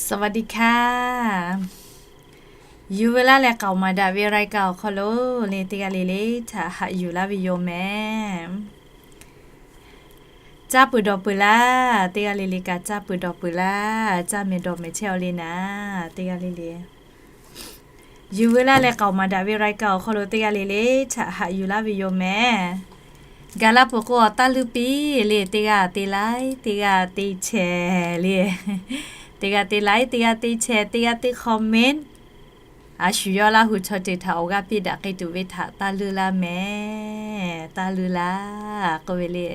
สวัสดีค่ะ Yuˬ veu laˇ leh k'aoˍ maˍ daꞈ ve รายการ awˬ hk'aw lo le, teˇ g'aˇ le le htaꞈ haꞈ yuˬ laˇ ve yoˬ mehˍ. Caˇ peuˬ dawˬ peuˬ laˇ, teˇ g'aˇ le le kaꞈ caˇ peuˬ dawˬ peuˬ laˇ, caˇ mehˍ dawˬ mehˍ chehˇ-aw le naˍ, teˇ g'aˇ le le. Yuˬ veu laˇ leh k'aoˍ maˍ daꞈ ve รายการ awˬ hk'aw lo teˇ g'aˇ le le htaꞈ haꞈ yuˬ laˇ ve yoˬ mehˍ. Gaˬ la peuˬ k'o awˬ taˇ leuˇ piˇ le, teˇ g'aˇ te like, teˇ g'aˇ te share le, teˇ g'aˇ te like, teˇ g'aˇ te share, teˇ g'aˇ te comment, a shu yawˇ Laˇ huˍ chaw ceuˬ htaꞈ awˬ g'aˇ piˇ daꞈ k'ai tuˬ ve htaꞈ taˇ leuˇ laˇ mehˍ, taˇ leuˇ laˇ k'oˆ ve le.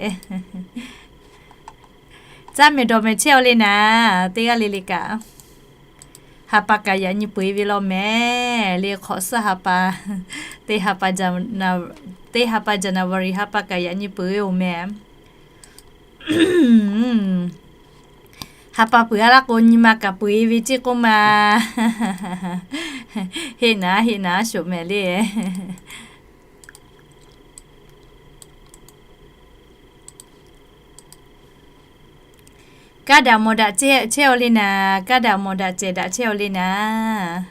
Caˇ mehˍ dawˬ mehˍ chehˇ-aw le naˍ, teˇ g'aˇ le le kaꞈ. Ha pa kaꞈ yaꞈ nyi peu-eˬ ve law mehˍ le, hk'awꞈ suhˉ ha pa, teˇ ha pa Jan-, teˇ ha pa January ha pa kaꞈ yaꞈ nyi peu-eˬ-oˬ mehˍ. Ha pa peuˬ-a laˇ k'o nyi ma kaꞈ peu-eˬ ve ceˇ k'oˆ ma. Heˆ naˍ, heˆ naˍ shoꞈ mehˍ le. Kaˇ daꞈ mawˬ daꞈ cehˇ chehˇ-aw le naˍ, kaˇ daꞈ mawˬ daꞈ cehˬ daꞈ chehˇ-aw le naˍ.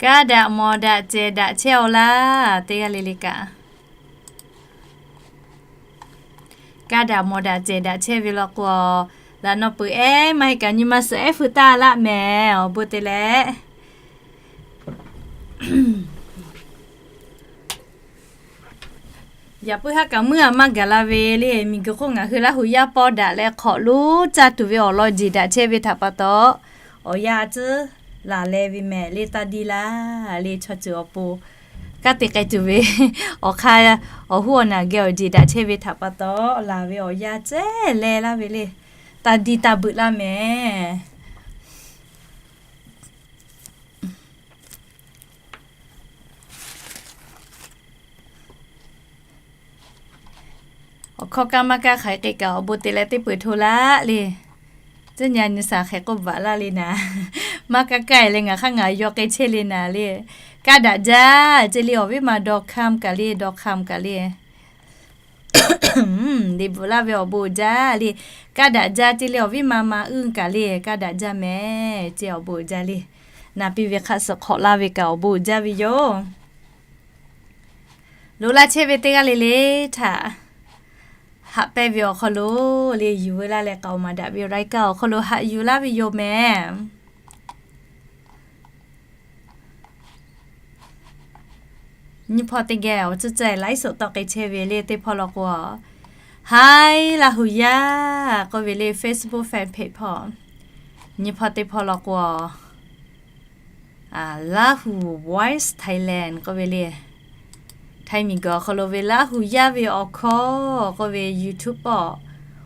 Kaˇ daꞈ mawˬ daꞈ cehˬ daꞈ chehˇ-aw laˇ, teˇ g'aˇ le le kaꞈ. Kaˇ daꞈ mawˬ daꞈ cehˬ daꞈ chehˇ ve law k'o, laꞈ naw peuˬ ehˉ maˇ heˆ kaꞈ nyi ma suhˍ ehˉ feu taˇ laˆ mehˍ, awˬ bon te leh. Yaꞈ puiˉ haˉ kaꞈ meuˇ a maˇ gaˬ la ve le, miˬguiˬ hk'oˆ ngaˬ hui Laˇ huˍ yaˇ pawˇ daꞈ leh hk'awꞈ lonˉ caˇ tuˬ ve awˬ lawn jeˬ daꞈ chehˇ ve htaꞈ pa taw, awˬ yanˇ a tcuhˉ laˬ leh ve mehˍ le, taˇ diˇ laˇ le, chaw ceuˬ awˬ pon kanˉ te k'ai tuˬ ve awˬ hk'aˇ, awˬ huˉ awˬ naˬ geh awˬ jeˬ daꞈ chehˇ ve htaꞈ pa taw, laˬ ve awˬ yanˇ cehˇ leh laˇ ve le, taˇ diˇ taˇ beuꞈ laˇ mehˍ. Awˬ hkawˇ kaˇ maˇ kaˇ hk'aˬ hk'e kaꞈ awˬ bon te leh teˇ peuˬ hto laˇ le. Tcuhˉ nyi a nyi shaˍ hk'e k'oˆ baˬ laˇ le naˍ. Maˇ kaˇ kaˇ-e leh ngaˬ hk'aˇ ngaˬ yaw k'ai chehˇ le naˍ le. Kaˇ daꞈ jaˇ ceˇ le, awˬ viˉ ma dawˇ hkaˇ kaꞈ le, dawˇ hkaˇ kaꞈ le. Liꞈ bvuhꞈ laˇ ve awˬ bon uiˍ jaˇ le. Kaˇ daꞈ jaˇ ceˇ le, awˬ viˉ ma ma uiˉ kaꞈ le, kaˇ daꞈ jaˇ mehˍ ceˇ, awˬ bon uiˍ jaˇ le. Naˍ piˇ ve hk'a suhˍ hk'awꞈ laˇ ve kaꞈ awˬ bon uiˍ jaˇ ve yoˬ. Loꞈ laˇ chehˇ ve teˇ g'aˇ le le htaꞈ haꞈ pehnˇ ve awˬ hk'aw lo le, yuˬ veu laˇ leh k'aoˍ maˍ daꞈ ve รายการ awˬ hk'aw lo haꞈ yuˬ laˇ ve yoˬ mehˍ. Nyi hpawˇ teˇ geh awˬ tcuhˉ ceh ไลฟ์สด tawˆ k'ai chehˇ ve le, teˇ hpawˇ law k'o, Hi Laˇ huˍ yaˇ k'oˆ ve le, Facebook fan page hpawˇ. Nyi hpawˇ teˇ hpawˇ law k'o, Laˇ huˍ Voice Thailand k'oˆ ve le, Htaiˇ miˬguiˬ awˬ hk'aw lo ve Laˇ huˍ yaˇ ve awˬ hkawˇ k'oˆ ve YouTube pawˆ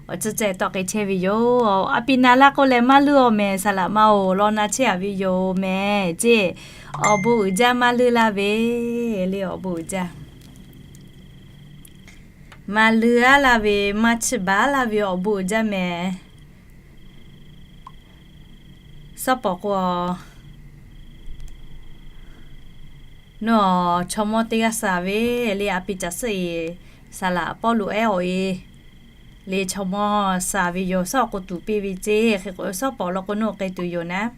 awˬ tcuhˉ ceh tawˆ k'ai chehˇ ve yoˬ. A pi na laˇ k'oˆ leh maˇ leuˇ-aw mehˍ, saˍ laꞈ ma-oˬ, law na chehˇ-a ve yoˬ mehˍ ceˇ. Awˬ bon uiˍ jaˇ, maˇ leuˇ laˇ ve le, awˬ bon uiˍ jaˇ. Maˇ leuˇ-a laˇ ve, maˇ chiˇ baˬ laˇ ve awˬ bon uiˍ jaˇ mehˍ. Sawˉ pawˍ k'o, nawˬ chaw mawˇ teˇ g'aˇ shaˍ ve le, a pi caˬ suhˉ-e, saˍ laꞈ pawˇ loꞈ ehˉ awˬ e le, chaw mawˇ shaˍ ve yoˬ. Sawˉ k'o tuˍ piˇ ve ceˇ, hk'e k'o sawˉ pawˍ law k'o nawˬ k'ai tuˬ yoˬ naˍ.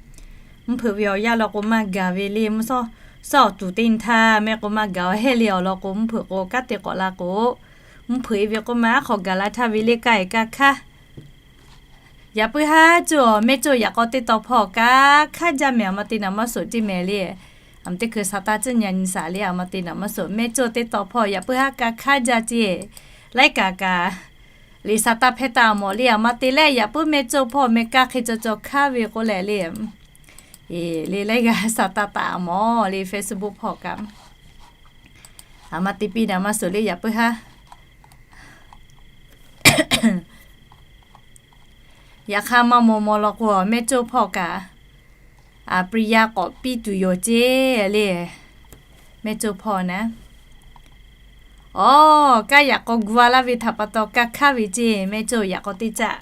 Mvuhˇ hpeuꞈ ve awˬ yanˇ law k'o maˇ gaˬ ve le, mvuhˇ sawˉ, sawˉ tuˍ teˇ htaˇ mehˆ k'o maˇ gaˬ-a heˆ le, awˬ lawn k'o mvuhˇ hpeuꞈ k'o kanˉ te k'awꞈ la k'o, mvuhˇ hpeuꞈ-e ve k'oˆ ma aˉ hk'aw gaˬ la htaˇ ve le, kaˇ-e kaˇ hkaˇ. Yaꞈ puiˉ haˉ cawˬ mehˆ cawˇ yaꞈ k'aw teˇ taw hpawˇ kaˇ hkaˇ jaˇ mehˍ, a ma te naˍ maˇ soˍ ceˇ mehˍ le. A ma teˇ hkui sa taˇ tcuhˉ nyi a nyi shaˍ le, a ma te naˍ maˇ soˍ, mehˆ cawˇ teˇ taw hpawˇ yaꞈ puiˉ haˉ kaˇ hkaˇ jaˇ ceˇ. Laiˉ kaꞈ kaꞈ le sa taˇ hpehˇ taˇ mawˬ le, a ma te leh yaꞈ puiˉ mehˆ cawˇ hpawˇ mehˆ kaˇ hk'e cawˬ cawˬ hkaˇ ve k'oˆ leh le. E, le laiˉ g'aˇ sa taˇ taˍ mawˬ le, Facebook hpawˇ kaꞈ a ma te piˇ naˍ maˇ soˍ le, yaꞈ puiˉ haˉ. Yaꞈ hk'aˇ maˇ maw maw law k'o, mehˆ cawˇ hpawˇ kaꞈ, a, Priya k'awꞈ piˇ tuˬ yoˬ ceˇ le. Mehˆ cawˇ hpawˇ naˍ. Aˬ, kaˇ yaꞈ k'aw gu-a laˇ ve htaꞈ pa taw kaˇ hkaˇ ve ceˇ, mehˆ cawˇ yaꞈ k'aw teˇ caˆ,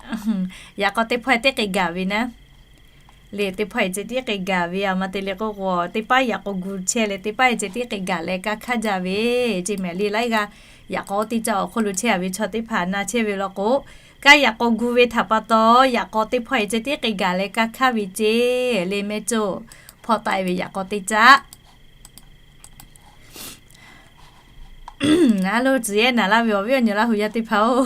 yaꞈ k'aw teˇ hpawˇ teˇ k'ai gaˬ ve naˍ. le teˇ hpawˇ e ceh tiˉ k'ai gaˬ ve a ma te le k'oˆ k'o, teˇ paˉ yaꞈ k'aw gu chehˇ leh teˇ paˉ e ceh tiˉ k'ai gaˬ leh kaˇ hkanˇ jaˇ ve, ceˇ mehˍ le laiˉ g'aˇ. Yaꞈ k'aw teˇ caˇ awˬ hk'oˆ lo chehˇ a ve chaw teˇ hpaˍ na chehˇ ve law k'o, kaˇ yaꞈ k'aw gu ve htaꞈ pa taw, yaꞈ k'aw teˇ hpawˇ e ceh tiˉ k'ai gaˬ leh kaˇ hkanˇ ve ceˇ le mehˆ coˇ hpawˇ taˆ e ve yaꞈ k'aw teˇ caˇ A lo tcuh yehˇ naˍ laˇ ve awˬ viˉ awˬ nyi Laˇ huˍ yaˇ teˇ hpaˍ-oˬ,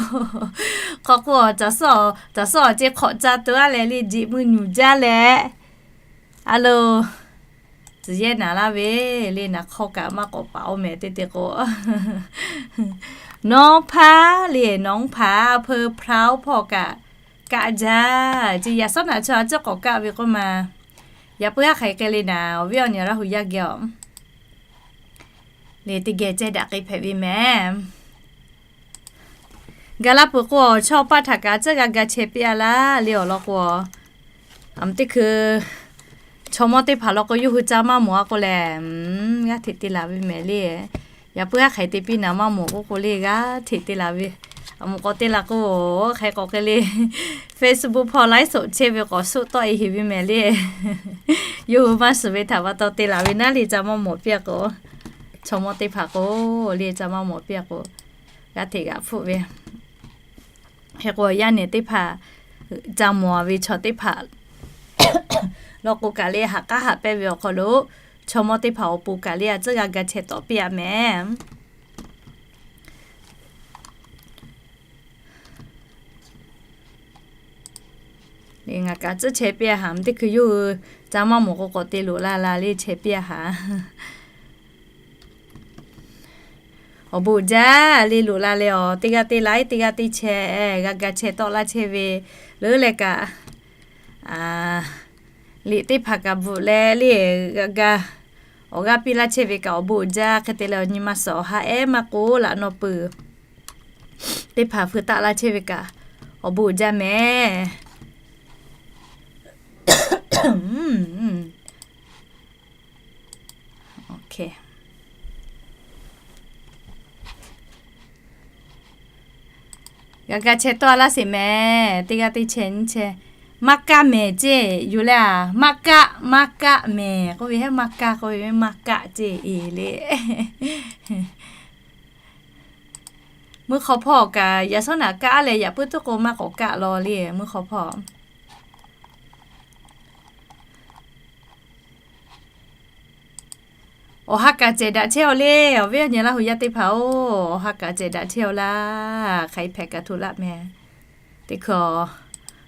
hk'aw k'o, caˬ suhˉ awˬ ceˇ hk'awꞈ ca tuˬ a leh le jeꞈ mui nyuˬ jaˇ leh, a lo tcuh yehˇ naˍ laˇ ve le naˍ hk'aw kaꞈ maˇ k'awꞈ paˍ oˇ mehˍ teˇ te k'o, nawˉ hpaˍ le nawˉ hpaˍ a hpeu hpraˇ oˇ hpawˇ kaꞈ kaˆ jaˇ. Ceˇ yaꞈ sawˉ naꞈ chaw a ciˉ k'awꞈ kaˆ ve k'oˆ ma, yaꞈ puiˉ haˉ hk'aˬ hk'e le naˍ awˬ viˉ awˬ nyi Laˇ huˍ yaˇ geh awˬ le teˇ geh ceh daꞈ k'ai hpehꞈ ve mehˍ. Gaˬ la peuˬ k'o, awˬ chawˇ paˆ htaꞈ kaꞈ tcuhˉ g'a ga chehˇ piˇ a laˇ le awˬ lawn k'o, a mvuh teˇ hkui chaw mawˇ teˇ hpaˍ law k'o, yawˇ hui ca maˇ mawˬ a k'o lehˬ, g'aˇ hteꞈ te laˬ ve mehˍ le. Yaꞈ puiˉ haˉ hk'aˬ hk'e te piˇ naˍ maˇ mawˬ k'oˆ k'o le g'aˇ hteꞈ te laˬ ve. A mvuh k'awꞈ te la k'o, hk'aˬ hk'e k'awꞈ hk'e le, Facebook hpawˇ laiˉ soꞈ chehˇ ve k'awꞈ suhˆ tawˆ e heˍ ve mehˍ le. Yawˇ hui maˇ shiˍ ve htaꞈ pa taw te laˬ ve naˉ le ca maˇ mawˬ piˇ a k'o, chaw mawˇ teˇ hpaˍ k'o le ca maˇ mawˬ piˇ a k'o, g'aˇ hteꞈ g'aꞈ hpfuhˆ ve. Hk'e k'o, yaˇ nehˬ teˇ hpaˍ ca mawˬ ve chaw teˇ hpaˍ law k'o kaꞈ le haꞈ k'aˉ haꞈ pehnˇ ve awˬ hk'aw lo, chaw mawˇ teˇ hpaˍ awˬ pon kaꞈ le a tcuhˉ g'a ga chehˇ tawˆ piˇ a mehˍ. Ngaˬ kaꞈ tcuhˉ chehˇ piˇ a haꞈ, teˇ hkui yawˇ hui ca maˇ mawˬ k'o k'awꞈ te loꞈ la la le chehˇ piˇ a haꞈ. Awˬ bon uiˍ jaˇ le loꞈ la leh awˬ teˇ g'aˇ teˇ laiˉ teˇ g'aˇ teˇ chehˇ g'a ga chehˇ tawˆ laˇ chehˇ ve leuˉ leh kaꞈ, liꞈ teˇ hpaˍ kaꞈ bvuhꞈ leh le g'a ga awˬ g'aˇ piˇ laˇ chehˇ ve kaꞈ awˬ bon uiˍ jaˇ. Hk'e te leh awˬ nyi ma suhˍ awˬ ha ehˉ maˇ k'oˆ laꞈ nawˇ peuˬ teˇ hpaˍ hpui taˆ laˇ chehˇ ve kaꞈ awˬ bon uiˍ jaˇ mehˍ. G'a ga chehˇ tawˆ laˇ sheˍ mehˍ. Teˇ g'aˇ teˇ chehˇ nyiˇ chehˇ. Maˇ kaˆ mehˍ ceˇ yoˬ le a. Maˇ kaˆ, maˇ kaˆ mehˍ k'oˆ ve hehˉ maˇ kaˆ k'oˆ ve maˇ kaˆ ceˇ e le. Mvuhˇ hk'aw hpawˇ kaꞈ yaꞈ sawˉ naꞈ kaˆ leh yaꞈ puiˉ tuˉ k'o maˇ k'awꞈ kaˆ law le mvuhˇ hk'aw hpawˇ. Awˬ ha kaꞈ cehˬ daꞈ chehˇ aw le. Awˬ viˉ awˬ nyi Laˇ huˍ yaˇ teˇ hpaˍ-oˬ, awˬ ha kaꞈ cehˬ daꞈ chehˇ aw laˇ. Hk'aˬ hk'e hpehꞈ kaꞈ hto laˇ mehˍ. Teˇ hkui a,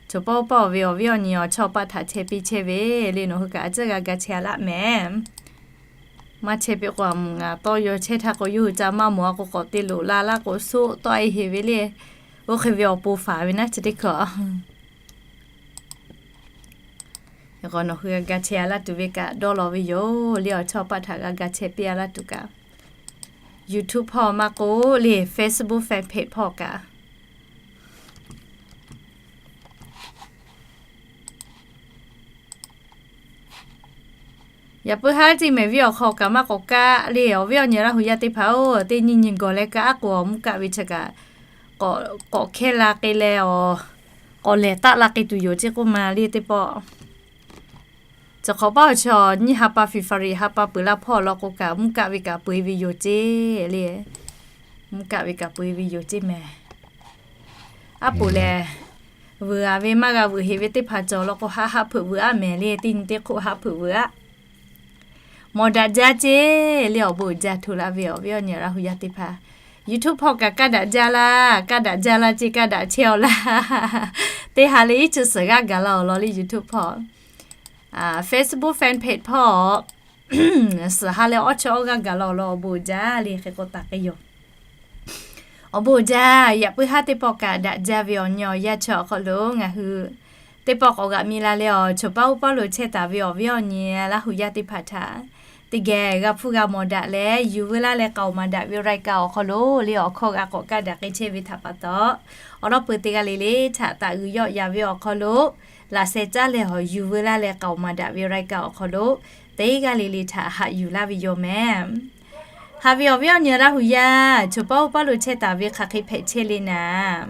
chaw pawˆ pawˆ ve awˬ viˉ awˬ nyi awˬ chawˇ paˆ htaꞈ chehˇ piˇ chehˇ ve le nawˬ hui kaꞈ a tcuhˉ g'a ga chehˇ a laˇ mehˍ. Maˇ chehˇ piˇ k'o, a mvuh ngaˬ tawˇ yaw chehˇ htaˇ k'o, yawˇ hui ca maˇ mawˬ a k'o, k'awꞈ te loꞈ la laˇ k'o, suhˆ tawˆ e heˍ ve le. Oˇ hk'e ve awˬ pon faˍ ve naˉ chi teˇ hkui a. Nawˬ hui g'a ga chehˇ a laˇ tuˬ ve kaꞈ dawˇ law ve yoˬ le. Awˬ chawˇ paˆ htaꞈ g'a ga chehˇ piˇ a laˇ tuˬ kaꞈ, YouTube hpawˇ maˇ k'oˆ le Facebook fan page hpawˇ kaꞈ yaꞈ puiˉ haˉ ceˇ mehˍ viˉ awˬ hk'aw kaꞈ maˇ k'awꞈ kaˆ le. Awˬ viˉ awˬ nyi Laˇ huˍ yaˇ teˇ hpaˍ-oˬ, teˇ nyiˇ nyi gawˬ leh kaˆ a k'o, mvuhˇ kaˆ ve chi kaꞈ k'awꞈ hkehˇ la k'ai leh, k'awꞈ lehˬ taˆ la k'ai tuˬ yoˬ ceˇ k'oˆ ma le teˇ pawˆ. Chi hk'awꞈ paˇ awˬ chi nyiˇ ha pa February ha pa peuˬ la hpawˇ law k'o kaꞈ, mvuhˇ kaˆ ve kaꞈ peu e ve yoˬ ceˇ le. Mvuhˇ kaˆ ve kaꞈ peu e ve yoˬ ceˇ mehˍ. Aˉ poꞈ lehˬ, vuiˬ a ve maˇ g'a vuiˬ heˍ ve teˇ hpaˍ cawˬ law k'o, haˆ haˆ hpeuꞈ vuiˬ aˉ mehˍ le. Teˇ nyi teˇ hk'oˆ haˆ hpeuꞈ vuiˬ aˉ. Mawˬ daꞈ jaˇ ceˇ le. Awˬ bon uiˍ jaˇ hto laˇ ve awˬ viˉ awˬ nyi Laˇ huˍ yaˇ teˇ hpaˍ, YouTube hpawˇ kaꞈ kaˆ daꞈ jaˇ laˇ. Kaˆ daꞈ jaˇ laˇ ceˇ, kaˆ daꞈ chehˇ aw laˇ. Teˇ ha leh iˉ chi suhˍ g'aˇ gaˬ la awˬ lawn le YouTube hpawˇ, Facebook fan page hpawˇ suhˍ ha leh awˇ chi awˇ g'aˇ gaˬ la awˬ lawn awˬ bon uiˍ jaˇ le hk'e k'oˆ taˍ k'ai yoˬ. Awˬ bon uiˍ jaˇ. Yaꞈ puiˉ haˉ teˇ pawˆ kaꞈ daꞈ jaˇ ve awˬ nyi awˬ yanˇ chi awˬ hk'aw lo ngaˬ hui teˇ pawˆ k'awꞈ g'aꞈ mi la leh awˬ, choˬ paˇ uˉ paˇ lo chehˇ taˍ ve awˬ viˉ awˬ nyi Laˇ huˍ yaˇ teˇ hpaˍ htaꞈ teˇ geh g'a hpuˇ g'a mawˬ daꞈ leh, yuˬ veu laˇ leh k'aoˍ maˍ daꞈ ve รายการ awˬ hk'aw lo le awˬ hkawˇ g'a k'awꞈ kaˆ daꞈ k'ai chehˇ ve htaꞈ pa taw, awˬ lawn peu teˇ g'aˇ le le htaꞈ taꞈ g'uiˬ yawˆ yaˍ ve awˬ hk'aw lo laꞈ sheh caˉ leh awˬ, yuˬ veu laˇ leh k'aoˍ maˍ daꞈ ve รายการ awˬ hk'aw lo teˇ g'aˇ le le htaꞈ haꞈ yuˬ laˇ ve yoˬ mehˍ. Haꞈ ve awˬ viˉ awˬ nyi Laˇ huˍ yaˇ, choˬ paˇ uˉ paˇ lo chehˇ taˍ ve hk'aˬ hk'e hpehꞈ chehˇ le naˍ.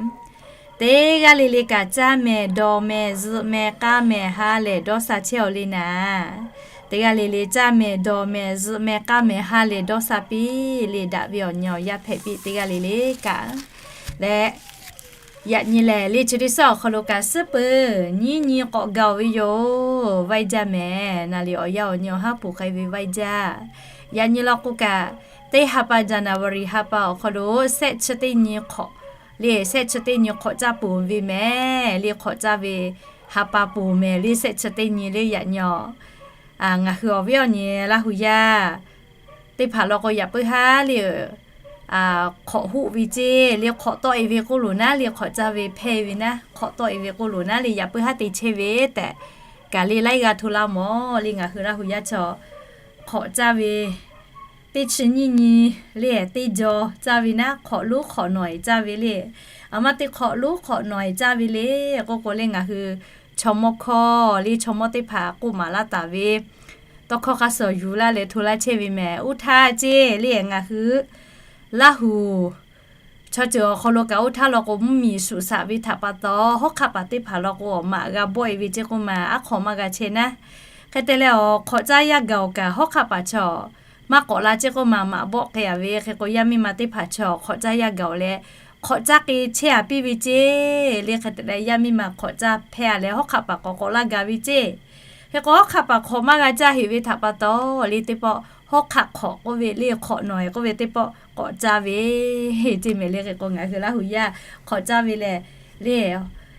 Teˇ g'aˇ le le kaꞈ caˇ mehˍ dawˬ mehˍ zuhꞈ mehˍ k'a mehˍ ha lehˬ dawˇ sha chehˇ-aw le naˍ. Teˇ g'aˇ le le caˇ mehˍ dawˬ mehˍ zuhꞈ mehˍ k'a mehˍ ha lehˬ dawˇ sha piˇ le daꞈ ve awˬ nyi awˬ yaˇ hpehꞈ piˇ teˇ g'aˇ le le kaꞈ leh, yaꞈ nyi lehˬ le chi teˇ suhˉ awˬ hk'aw lo kaꞈ suhˉ peuˬ nyiˇ nyi k'awꞈ gaˬ-oˬ ve yoˬ. Vaiˇ jaˇ mehˍ naˍ riˍ awˬ yanˇ awˬ nyi awˬ haˉ poˬ k'ai ve vaiˇ jaˇ. Yaꞈ nyi law k'o kaꞈ, teˇ ha pa January ha pa awˬ hk'aw lo shehˆ chi teˇ nyi hk'awꞈ le, shehˆ chi teˇ nyi hk'awꞈ caˇ poˬ ve mehˍ le hk'awꞈ caˇ ve ha pa poˬ mehˍ le shehˆ chi teˇ nyi le yaꞈ nyi a. Ngaˬ hui awˬ viˉ awˬ nyi Laˇ hu yaˇ teˇ hpaˍ law k'o yaꞈ puiˉ haˉ le hk'awꞈ hoˆ ve ceˇ le hk'awꞈ tawˆ-e ve k'oˆ loˬ naˉ le hk'awꞈ caˇ ve hpehˇ ve naˉ hk'awꞈ tawˆ-e ve k'oˆ loˬ naˉ le yaꞈ puiˉ haˉ te chehˇ ve tehꞈ kaꞈ le laiˉ g'aˇ hto laˇ mawˬ le ngaˬ hui Laˇ hu yaˇ chaw hk'awꞈ caˇ ve teˇ chi nyiˇ nyi le teˇ jaw caˇ ve naˉ hk'awꞈ lonˉ hk'awꞈ nawˬ-e caˇ ve le. Aˬ ma te hk'awꞈ lonˉ hk'awꞈ nawˬ-e caˇ ve le k'oˆ k'o le ngaˬ hui chaw mawˇ hkawˇ le chaw mawˇ teˇ hpaˍ k'oˆ maˍ laˇ taˍ ve tawˇ hkawˇ hk'a suhˍ yuˬ laˇ leh hto laˇ chehˇ ve mehˍ. Uˉ htaˇ ceˇ le ngaˬ hui Laˇ hu chaw ceuˬ awˬ hk'aw lo kaꞈ oˇ htaˇ law k'o mvuhˇmiˬ shuˍ shaꞈ ve htaꞈ pa taw, hawˉ hk'aˆ paˍ teˇ hpaˍ law k'o awˬ maꞈ g'a bawˆ-e ve ceˇ k'oˆ ma, aˉ hk'aw maˇ g'a chehˇ naˉ. Hk'e te leh awˬ hk'awꞈ caˇ yaˇ gaˬ-oˬ kaꞈ, hawˉ hk'aˆ paˍ chaw maˇ k'awꞈ la ceˇ k'oˆ ma, maꞈ bawˆ k'ai-a ve hk'e k'o, yaˇ miˇ ma teˇ hpaˍ chaw hk'awꞈ caˇ yaˇ gaˬ-oˬ leh, hk'awꞈ caˇ k'ai chehˇ-a piˇ ve ceˇ le. Hk'e te leh yaˇ miˇ ma hk'awꞈ caˇ hpehˇ-a leh, hawˉ hk'aˆ paˍ k'awꞈ k'awꞈ laˇ gaˬ ve ceˇ. Hk'e k'o, hawˉ hk'aˆ paˍ hk'awꞈ maˇ g'a caˇ heꞈ ve htaꞈ pa taw le, teˇ pawˆ hawˉ hk'aˆ hk'awꞈ k'oˆ ve le, hk'awꞈ nawˬ-e k'oˆ ve teˇ pawˆ k'awꞈ caˇ ve ceˇ mehˍ le. Hk'e k'o, ngaˬ hui Laˇ hu yaˇ hk'awꞈ caˇ ve lehˬ le,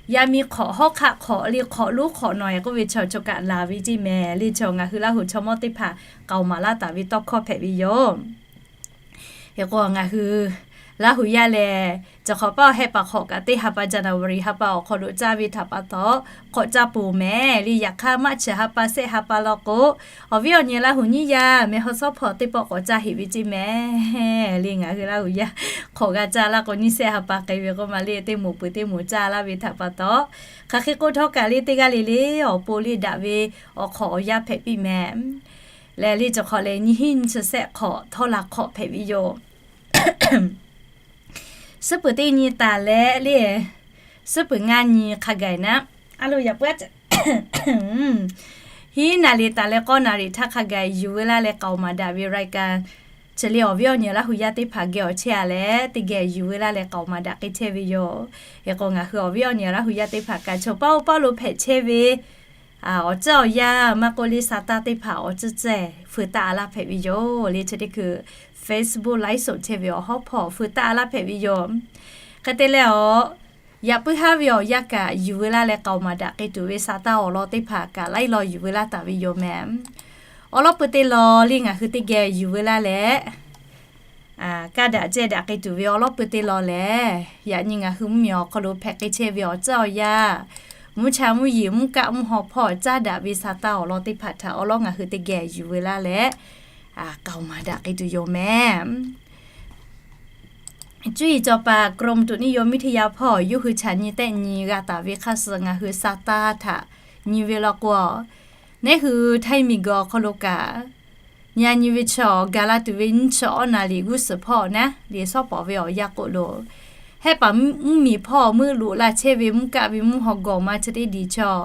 yaˇ miˇ hk'awꞈ, hawˉ hk'aˆ hk'awꞈ le, hk'awꞈ lonˉ hk'awꞈ nawˬ-e k'oˆ ve chaw choˬ kaꞈ laˬ ve ceˇ mehˍ le. Chaw ngaˬ hui Laˇ hu chaw mawˇ teˇ hpaˍ k'aoˍ maˍ laˇ taˍ ve tawˇ hkawˇ hpehꞈ ve yoˬ. Hk'e k'o, ngaˬ hui Laˇ hu yaˇ lehˬ, cawˬ hk'awꞈ paˇ awˬ hehˆ paˍ hk'awꞈ kaꞈ teˇ ha pa January ha pa awˬ hk'aw lo caˇ ve htaꞈ pa taw, hk'awꞈ caˇ poˬ mehˍ le. Yaꞈ hk'aˇ, March ha pa, sehˆ ha pa law k'o, awˬ viˉ awˬ nyi Laˇ hu nyiˇ yaˇ mehˍ haw sawˉ hpawˇ teˇ pawˆ k'awꞈ caˇ heꞈ ve ceˇ mehˍ le. Ngaˬ hui Laˇ hu yaˇ hk'awꞈ g'a caˇ laˇ k'o, nyiˇ sehˆ ha pa k'ai ve k'oˆ ma le, teˇ moˍ peuˬ teˇ moˍ caˇ laˇ ve htaꞈ pa taw, hk'aˬ hk'e k'oˆ htawˇ kaꞈ le, teˇ g'aˇ le le awˬ pon le daꞈ ve awˬ hk'awꞈ awˬ yaˇ hpehꞈ piˇ mehˍ. Lehˬ le, cawˬ hk'awꞈ lehˬ, nyiˇ hinˉ nyiˇ chi sehˆ hk'awꞈ htawˇ la hk'awꞈ hpehꞈ ve yoˬ. Suhˉ peuˬ teˇ nyi taˍ leh le, suhˉ peuˬ ngaˇ nyi hk'a gaˬ naˉ, a lo yaꞈ puiˉ a, hiˉ naˍ riˍ taˍ leh k'awˇ naˍ riˍ htaˇ hk'a gaˬ yuˬ ve laˇ leh k'aoˍ maˍ daꞈ ve รายการ chi le, awˬ viˉ awˬ nyi Laˇ hu yaˇ teˇ hpaˍ geh awˬ chehˇ-a leh, teˇ geh yuˬ ve laˇ leh k'aoˍ maˍ daꞈ k'ai chehˇ ve yoˬ. Hk'e k'o, ngaˬ hui awˬ viˉ awˬ nyi Laˇ hu yaˇ teˇ hpaˍ kaꞈ, chaw paˇ oˇ paˇ lo hpehꞈ chehˇ ve awˬ ceuˬ awˬ yanˇ maˇ k'oˆ le, sa taˇ teˇ hpaˍ awˬ ceuˬ ceh feu taˆ-a laˇ hpehꞈ ve yoˬ le. Chi teˇ hkui Facebook ไลฟ์สด chehˇ ve awˬ hawˉ hpawˇ feu taˆ-a laˇ hpehꞈ ve yoˬ. Hk'e te leh awˬ, yaꞈ puiˉ haˉ ve awˬ yanˇ kaꞈ yuˬ ve laˇ leh k'aoˍ maˍ daꞈ k'ai tuˬ ve sa taˇ awˬ lawn teˇ hpaˍ kaꞈ laiˉ law yuˬ ve laˇ taˍ ve yoˬ mehˍ. Awˬ lawn peuˬ teˇ lawn le ngaˬ hui teˇ geh yuˬ ve laˇ leh, kaˇ daꞈ cehˇ daꞈ k'ai tuˬ ve awˬ lawn peuˬ teˇ lawn lehˬ, yaꞈ nyi ngaˬ hui mvuhˇmiˬ awˬ hk'aw lo hpehꞈ k'ai chehˇ ve awˬ ceuˬ awˬ yanˇ, mvuhˇ cha mvuhˇ yeˬ mvuhˇ kaˆ mvuhˇ haw hpawˇ caˇ daꞈ ve sa taˇ awˬ lawn teˇ hpaˍ htaꞈ awˬ lawn ngaˬ hui teˇ geh yuˬ ve laˇ leh, k'aoˍ maˍ daꞈ k'ai tuˬ yoˬ mehˍ. Cuˇ yiˍ cawˬ paˍ กรมอุตุนิยมวิทยา hpawˇ yawˇ hui chaꞈ nyi tehˆ nyi g'a taˍ ve hk'a suh ngaˬ hui sa taˇ htaꞈ nyi ve law k'o, neˉ hui Htaiˇ miˬguiˬ awˬ hk'aw lo kaꞈ, nyi a nyi ve chaw gaˬ la tuˬ ve nyiˇ chi awˉ naˍ riˍ g'uˇ suhˍ hpawˇ naˉ le, shawˉ pawˍ ve awˬ yanˇ k'oˆ lo, hehˆ paˍ mvuhˇmiˬ hpawˇ meuˆ loꞈ la chehˇ ve mvuhˇ kaˆ ve mvuhˇ haw gawˬ ma chi teˇ diˬ chaw,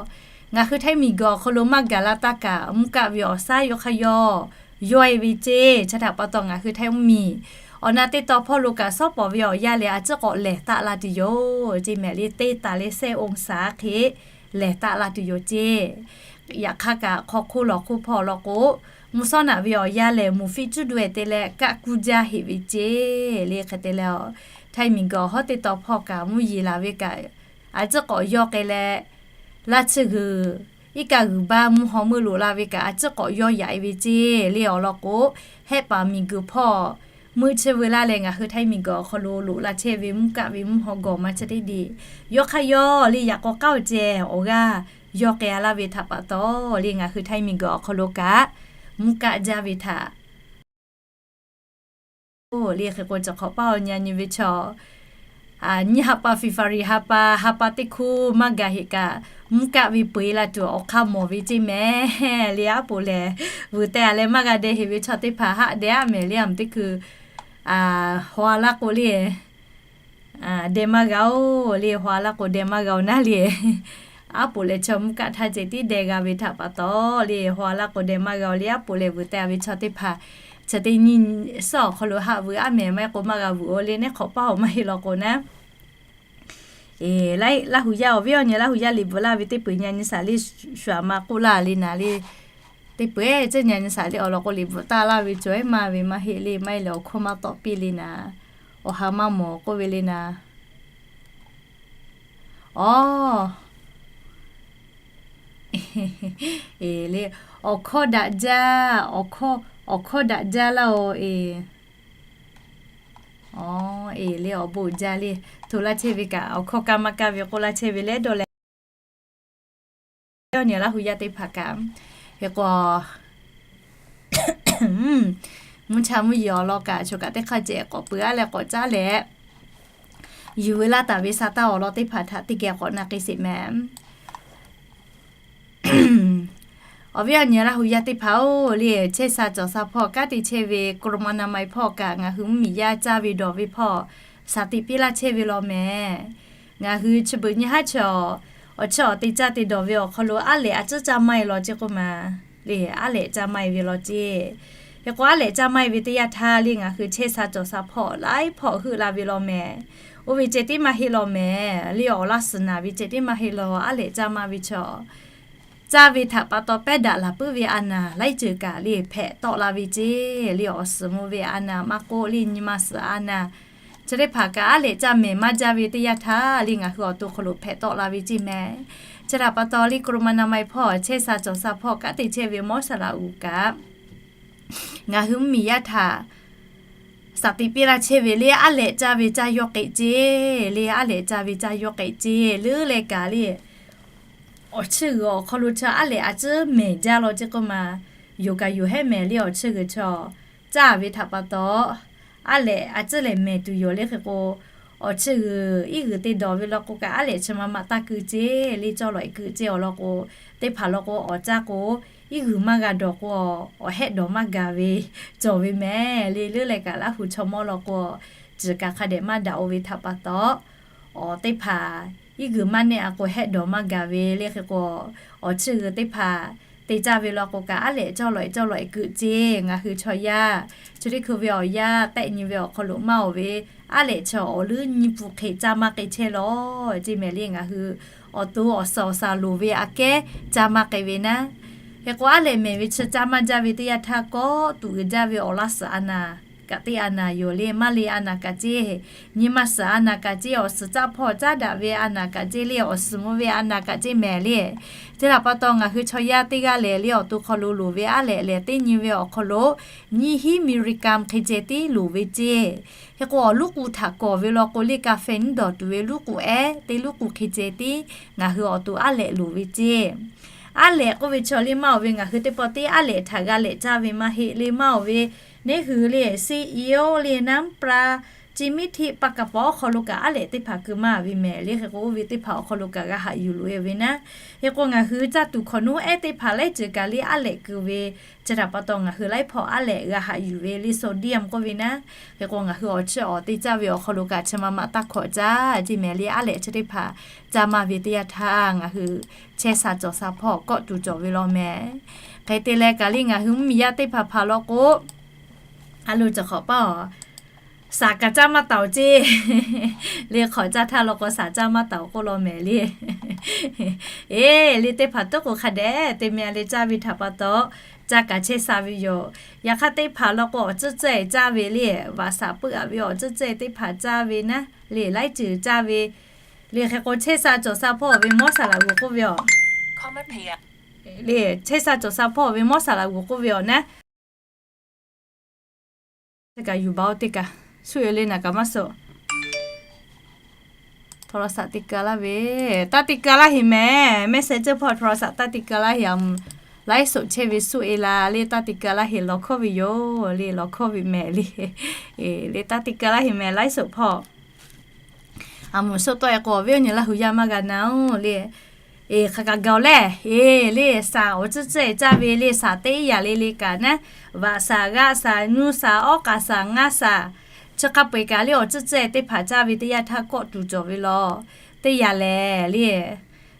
ngaˬ hui Htaiˇ miˬguiˬ awˬ hk'aw lo maˇ gaˬ la taˇ kaꞈ, mvuhˇ kaˆ ve awˬ shaˉ yawˇ hk'aˇ yawˇ yawˇ-e ve ceˇ. Chi htaꞈ pa taw ngaˬ hui Htaiˇ mvuhˇmiˬ awˬ na teˇ taw hpawˇ lo kaꞈ shawˉ pawˍ ve awˬ yanˇ lehˬ, a ciˉ k'awꞈ lehˬ taˆ la tuˬ yoˬ ceˇ mehˍ le. Teˇ taˍ leh shehˆ องศา hk'e lehˬ taˆ la tuˬ yoˬ ceˇ. Yaꞈ hk'aˇ kaꞈ, hk'aw hk'oˆ lawˬ hk'oˆ hpawˇ law k'o, mvuhˇ shawˉ naꞈ ve awˬ yanˇ lehˬ, muˍ fiˆ cuˉ daweh te leh kaˆ kuˇ jaˇ heꞈ ve ceˇ le. Hk'e te leh, Htaiˇ miˬguiˬ awˬ hawˉ teˇ taw hpawˇ kaꞈ mvuhˇ yeˬ laˬ ve kaꞈ, a ciˉ k'awꞈ yawˇ k'ai leh, laˇ tsuhˇ g'uiˬ, iˉ kaˆ g'uiˬ baˆ mvuhˇ haw meuˆ loꞈ la ve kaꞈ, a ciˉ k'awꞈ yawˇ yaꞈ-e ve ceˇ le. Awˬ lawn k'o, hehˆ paˍ miˬguiˬ hpawˇ meuˆ chehˇ ve laˇ leh, ngaˬ hui Htaiˇ miˬguiˬ awˬ hk'aw lo loꞈ la chehˇ ve mvuhˇ kaˆ ve mvuhˇ haw gawˬ ma chi teˇ diˬ, yawˇ hk'aˇ yawˇ le yaꞈ k'aw k'aˉ awˬ ceh awˬ g'aˇ yawˇ k'ai-a laˇ ve htaꞈ pa taw le, ngaˬ hui Htaiˇ miˬguiˬ awˬ hk'aw lo kaꞈ mvuhˇ kaˆ jaˇ ve htaꞈ le. Hk'e k'o, cawˬ hk'awꞈ paˇ awˬ nyi a nyi ve chaw, nyiˇ ha pa February ha pa, ha pa teˇ hkuˇ maˇ gaˬ heꞈ kaꞈ, mvuhˇ kaˆ ve peu-e la tuˬ awˬ hk'aˇ mawˬ ve ceˇ mehˍ le. Aˉ poˍ lehˬ, vuiˬ teh-a leh maˇ g'a deh heꞈ ve chaw teˇ hpaˍ haˆ deh-aˉ mehˍ le. Aˬ mvuhˇ teˇ hkui haw-a laˇ k'o le, deh maˇ g'a-oˬ le, haw laˇ k'o deh maˇ g'a-oˬ naˉ le. Aˉ poꞈ leh chaw mvuhˇ kaˆ htaˇ ceh tiˉ deh g'a ve htaꞈ pa taw le, haw laˇ k'o deh maˇ g'a-oˬ le, aˉ poꞈ leh vuiˬ teh ve chaw teˇ hpaˍ chi teˇ nyi suhˉ awˬ hk'aw lo haꞈ vuiˬ aˉ mehˍ maˇ heˆ k'o maˇ g'a vuiˬ-oˬ le, neˉ hk'awꞈ paˇ-oˬ maˇ heˆ law k'o naˉ. Laˇ huˍ yaˇ awˬ viˉ awˬ nyi, Laˇ huˍ yaˇ liꞈ bvuhꞈ laˇ ve teˇ peuˬ nya nyi saˍ le, shu aꞈ ma k'oˆ laˇ le naˍ le. Teˇ peuˬ ceˇ nya nyi saˍ le awˬ lawn k'o liꞈ bvuhꞈ taˇ laˇ ve cawˬ ehˉ maˇ ve maˇ heˆ le, maˇ heˆ leh awˬ hkawˇ maˇ tawˆ piˇ le naˍ. Awˬ ha maˇ mawˬ k'oˆ ve le naˍ. Aˬ, eˬ le, awˬ hkawˇ daꞈ jaˇ, awˬ hkawˇ daꞈ jaˇ laˇ-oˬ eˬ. Aˬ, eˬ le, awˬ bon jaˇ le. Hto laˇ chehˇ ve kaꞈ awˬ hkawˇ kaˇ maˇ kaˇ ve k'oˆ laˇ chehˇ ve leh dawˇ leh awˬ nyi Laˇ huˍ yaˇ teˇ hpaˍ kaꞈ, hk'e k'o, mvuhˇ cha mvuhˇ yeˬ awˬ lawn kaꞈ choˬ kaꞈ teˇ hk'aˇ ceh k'awꞈ peuˬ aˉ leh k'awꞈ caˉ leh, yuˬ ve laˇ taˍ ve sa taˇ awˬ lawn teˇ hpaˍ htaꞈ teˇ geh k'awꞈ na k'ai sheˍ mehˍ. Awˬ viˉ awˬ nyi Laˇ huˍ yaˇ teˇ hpaˍ-oˬ le, chehˇ sha cawˬ sha hpawˇ kanˉ te chehˇ ve กรมอนามัย hpawˇ kaꞈ ngaˬ hui mvuhˇ miˬ yaˇ caˇ ve dawˬ ve hpawˇ shaˍ tiꞈ piˇ laˇ chehˇ ve law mehˍ. Ngaˬ hui chi beuꞈ nyi haˉ chaw awˬ chiˇ awˬ te caˇ te dawˬ ve awˬ hk'aw lo aˉ lehꞈ a ciˉ caˇ maˇ e law ceˇ k'oˆ ma le, aˉ lehꞈ caˇ maˇ e ve law ceˇ. Hk'e k'o aˉ lehꞈ caˇ maˇ e ve teˇ yanˇ htaˇ le ngaˬ hui chehˇ sha cawˬ sha hpawˇ laiˉ hpawˇ heuˆ la ve law mehˍ. Oˇ ve ceh tiˉ maˇ heˆ law mehˍ le, awˬ laˇ suhˍ naˍ ve ceh tiˉ maˇ heˆ law, aˉ lehꞈ caˇ maˇ ve chaw caˇ ve htaꞈ pa taw pehˉ daꞈ laˬ puiˉ ve a naˍ laiˉ ceuˬ kaꞈ le hpehꞈ tawˆ la ve ceˇ le, awˬ suhˍ mvuh ve a naˍ maˇ k'oˆ le, nyi ma suhˍ a naˍ chi teˇ hpaˍ kaꞈ aˉ lehꞈ caˇ mehˍ maˇ jaˇ ve teˇ yanˇ htaˇ le ngaˬ hui awˬ to hk'aw lo hpehꞈ tawˆ la ve ceˇ mehˍ. Chi htaꞈ pa taw le กรมอนามัย hpawˇ chehˇ sha cawˬ sha hpawˇ kanˉ te chehˇ ve mawˇ saˍ laꞈ g'uˬ kaꞈ ngaˬ hui mvuhˇ miˬ yaˇ htaꞈ shaˍ tiꞈ piˇ laˇ chehˇ ve le, aˉ lehꞈ caˇ ve caˇ yawˇ k'ehꞈ ceˇ le, aˉ lehꞈ caˇ ve caˇ yawˇ k'ehꞈ ceˇ leuˉ leh kaꞈ le awˬ chiˇ g'uiˬ awˬ hk'aw lo chaw aˉ lehꞈ a ciˉ mehˍ jaˇ law ceˇ k'oˆ ma, yoˬ kaꞈ yoˬ hehˉ mehˍ le awˬ chiˇ g'uiˬ chaw caˇ ve htaꞈ pa taw aˉ lehꞈ a ciˉ lehˬ mehˍ tuˬ yoˬ le. Hk'e k'o awˬ chiˇ g'uiˬ iˉ g'uiˬ te dawˬ ve law k'o kaꞈ aˉ lehꞈ chi ma ma taˇ keu ceˇ le, cawˇ lawꞈ e keu ceˇ awˬ lawn k'o, teˇ hpaˍ law k'o awˬ caˇ k'o iˉ g'uiˬ maˇ g'a dawˬ k'o awˬ hehˆ dawˬ maˇ gaˬ ve cawˬ ve mehˍ le. Leuˉ leh kaꞈ Laˇ huˍ chaw mawˇ law k'o, ciˬ kaꞈ hk'a dehꞈ maˇ daꞈ-o ve htaꞈ pa taw, awˬ teˇ hpaˍ iˉ g'uiˬ maˇ nehˆ a k'o hehˆ dawˬ maˇ gaˬ ve le. Hk'e k'o awˬ chiˇ g'uiˬ teˇ hpaˍ te caˇ ve law k'o kaꞈ aˉ lehꞈ cawˇ lawꞈ e cawˇ lawꞈ e keu ceˇ. Ngaˬ hui chaw yaˇ chi teˇ hkui ve awˬ yaˇ tehˆ nyi ve awˬ hk'aw lo maˇ oˬ ve aˉ lehꞈ chaw awˬ leuˉ nyi pun hk'e caˇ maˇ k'ai chehˇ law ceˇ mehˍ le. Ngaˬ hui awˬ to awˬ suhˍ awˬ suhˍ loˍ ve aꞈ kehˉ caˇ maˇ k'ai ve naˉ. Hk'e k'o aˉ lehꞈ mehˍ ve chi caˇ maˇ jaˇ ve teˇ yanˇ htaˇ kawˆ tuꞈ g'uiˬ jaˇ ve awˬ laˇ suhˍ a naˍ kaꞈ teˇ a naˍ yoˬ le, maˇ le a naˍ kaꞈ ceˇ, nyi ma suhˍ a naˍ kaꞈ ceˇ, awˬ suhˍ caˇ hpawˇ caˉ daꞈ ve a naˍ kaꞈ ceˇ le, awˬ suhˍ mvuh ve a naˍ kaꞈ ceˇ mehˍ le. Chi htaꞈ pa taw ngaˬ hui chaw yaˇ teˇ g'aˇ lehˬ le awˬ to hk'aw lo loˍ ve aˉ lehꞈ lehˬ teˇ nyi ve awˬ hk'aw lo nyiˇ hinˉ มิลลิกรัม hk'e ceh tiˉ loˍ ve ceˇ. Hk'e k'o awˬ luˉ k'u htaꞈ kawˍ ve law k'o le กาแฟ nyiˇ dawˬ tuˬ ve luˉ k'u ehˉ teˇ luˉ k'u hk'e ceh tiˉ ngaˬ hui awˬ to aˉ lehꞈ loˍ ve ceˇ. Aˉ lehꞈ k'oˆ ve chaw le maˇ oˬ ve ngaˬ hui teˇ pawˆ teˇ aˉ lehꞈ htaꞈ g'a lehꞈ caˇ ve maˇ heˆ le, maˇ oˬ ve neˉ hui le ซีอีโอ le น้ำปลา chi miˉ htiˆ pa kaˍ pawˬ awˬ hk'aw lo kaꞈ aˉ lehꞈ teˇ hpaˍ keu maˇ ve mehˍ le. Hk'e k'o oˇ ve teˇ hpaˍ awˬ hk'aw lo kaꞈ g'a haꞈ yuˬ loꞈ e ve naˉ. Hk'e k'o ngaˬ hui caˇ tuˬ hkawꞈ nuˉ ehˉ teˇ hpaˍ laiˉ ceuˬ kaꞈ le aˉ lehꞈ keu ve, chi htaꞈ pa taw ngaˬ hui laiˉ hpawˇ aˉ lehꞈ g'a haꞈ yuˬ ve le โซเดียม k'oˆ ve naˉ. Hk'e k'o ngaˬ hui awˬ chiˇ awˬ te caˇ ve awˬ hk'aw lo kaꞈ chi ma ma taˇ hkawꞈ caˇ ceˇ mehˍ le, aˉ lehꞈ chi teˇ hpaˍ caˇ maˇ ve teˇ yanˇ htaˇ ngaˬ hui chehˇ sha cawˬ sha hpawˇ kawˆ tuˬ cawˬ ve law mehˍ. Hk'e te leh kaꞈ le ngaˬ hui mvuhˇ miˬ yaˇ teˇ hpaˍ hpaˍ law k'o, a lo cawˬ hk'awꞈ paˇ-oˬ, shaˍ kaꞈ caˇ maˇ taˍ-oˬ ceˇ le, hk'awꞈ caˇ htaˇ law k'o shaˍ caˇ maˇ taˍ-oˬ k'oˆ law mehˍ le. Eˬ le, teˇ hpaˍ tuˉ k'o hk'a dehꞈ te meh le caˇ ve htaꞈ pa taw caˇ kaꞈ chehˇ sha ve yoˬ. Yaꞈ hk'aˇ teˇ hpaˍ law k'o awˬ tcuhˇ tcuhˇ-e caˇ ve le, vaꞈ shaˍ peuˆ-a ve awˬ tcuhˇ tcuhˇ-e teˇ hpaˍ caˇ ve naˉ le, laiˉ ceuˬ caˇ ve le. Hk'e k'o chehˇ sha cawˬ sha hpawˇ ve mawˇ saˍ laꞈ g'uˬ k'oˆ ve-oˬ le, chehˇ sha cawˬ sha hpawˇ ve mawˇ saˍ laꞈ g'uˬ k'oˆ ve-oˬ naˉ. Teˇ kaꞈ yuˬ baˬ-oˬ, teˇ kaꞈ suˆ-e le naˍ kaꞈ maˇ suh. Htaw law shaꞈ te keu laˇ ve, taˇ te keu laˇ heˍ mehˍ. Mehˆ shehˍ ceuˇ hpawˇ htaw law shaꞈ taˇ te keu laˇ heˍ. Aˬ, laiˉ soꞈ chehˇ ve suˆ-e la le, taˇ te keu laˇ heˍ, lawˬ hkawˇ ve yoˬ le, lawˬ hkawˇ ve mehˍ le. Le taˇ te keu laˇ heˍ mehˍ, laiˉ soꞈ hpawˇ. Aˬ, mvuhˇ soˆ tawˆ-e k'o awˬ viˉ awˬ nyi Laˇ huˍ yaˇ maˇ g'a na-oˬ le. Eˬ, hk'aˬ kaꞈ gaˬ-oˬ lehˬ. Eˬ, le shaˍ awˬ tcuhˇ tcuhˇ-e caˇ ve le, shaˍ teˇ yaꞈ le le kaꞈ naˉ, vaꞈ shaˍ, g'aˆ shaˍ, nyu shaˍ, awˉ k'aˍ shaˍ, ngaˇ shaˍ, Chi hk'a peu-eˬ kaꞈ le awˬ tcuhˇ cehˇ teˇ hpaˍ caˇ ve teˇ yanˇ htaˇ kawˆ tuˬ cawˬ ve law. Teˇ yanˇ lehˬ le,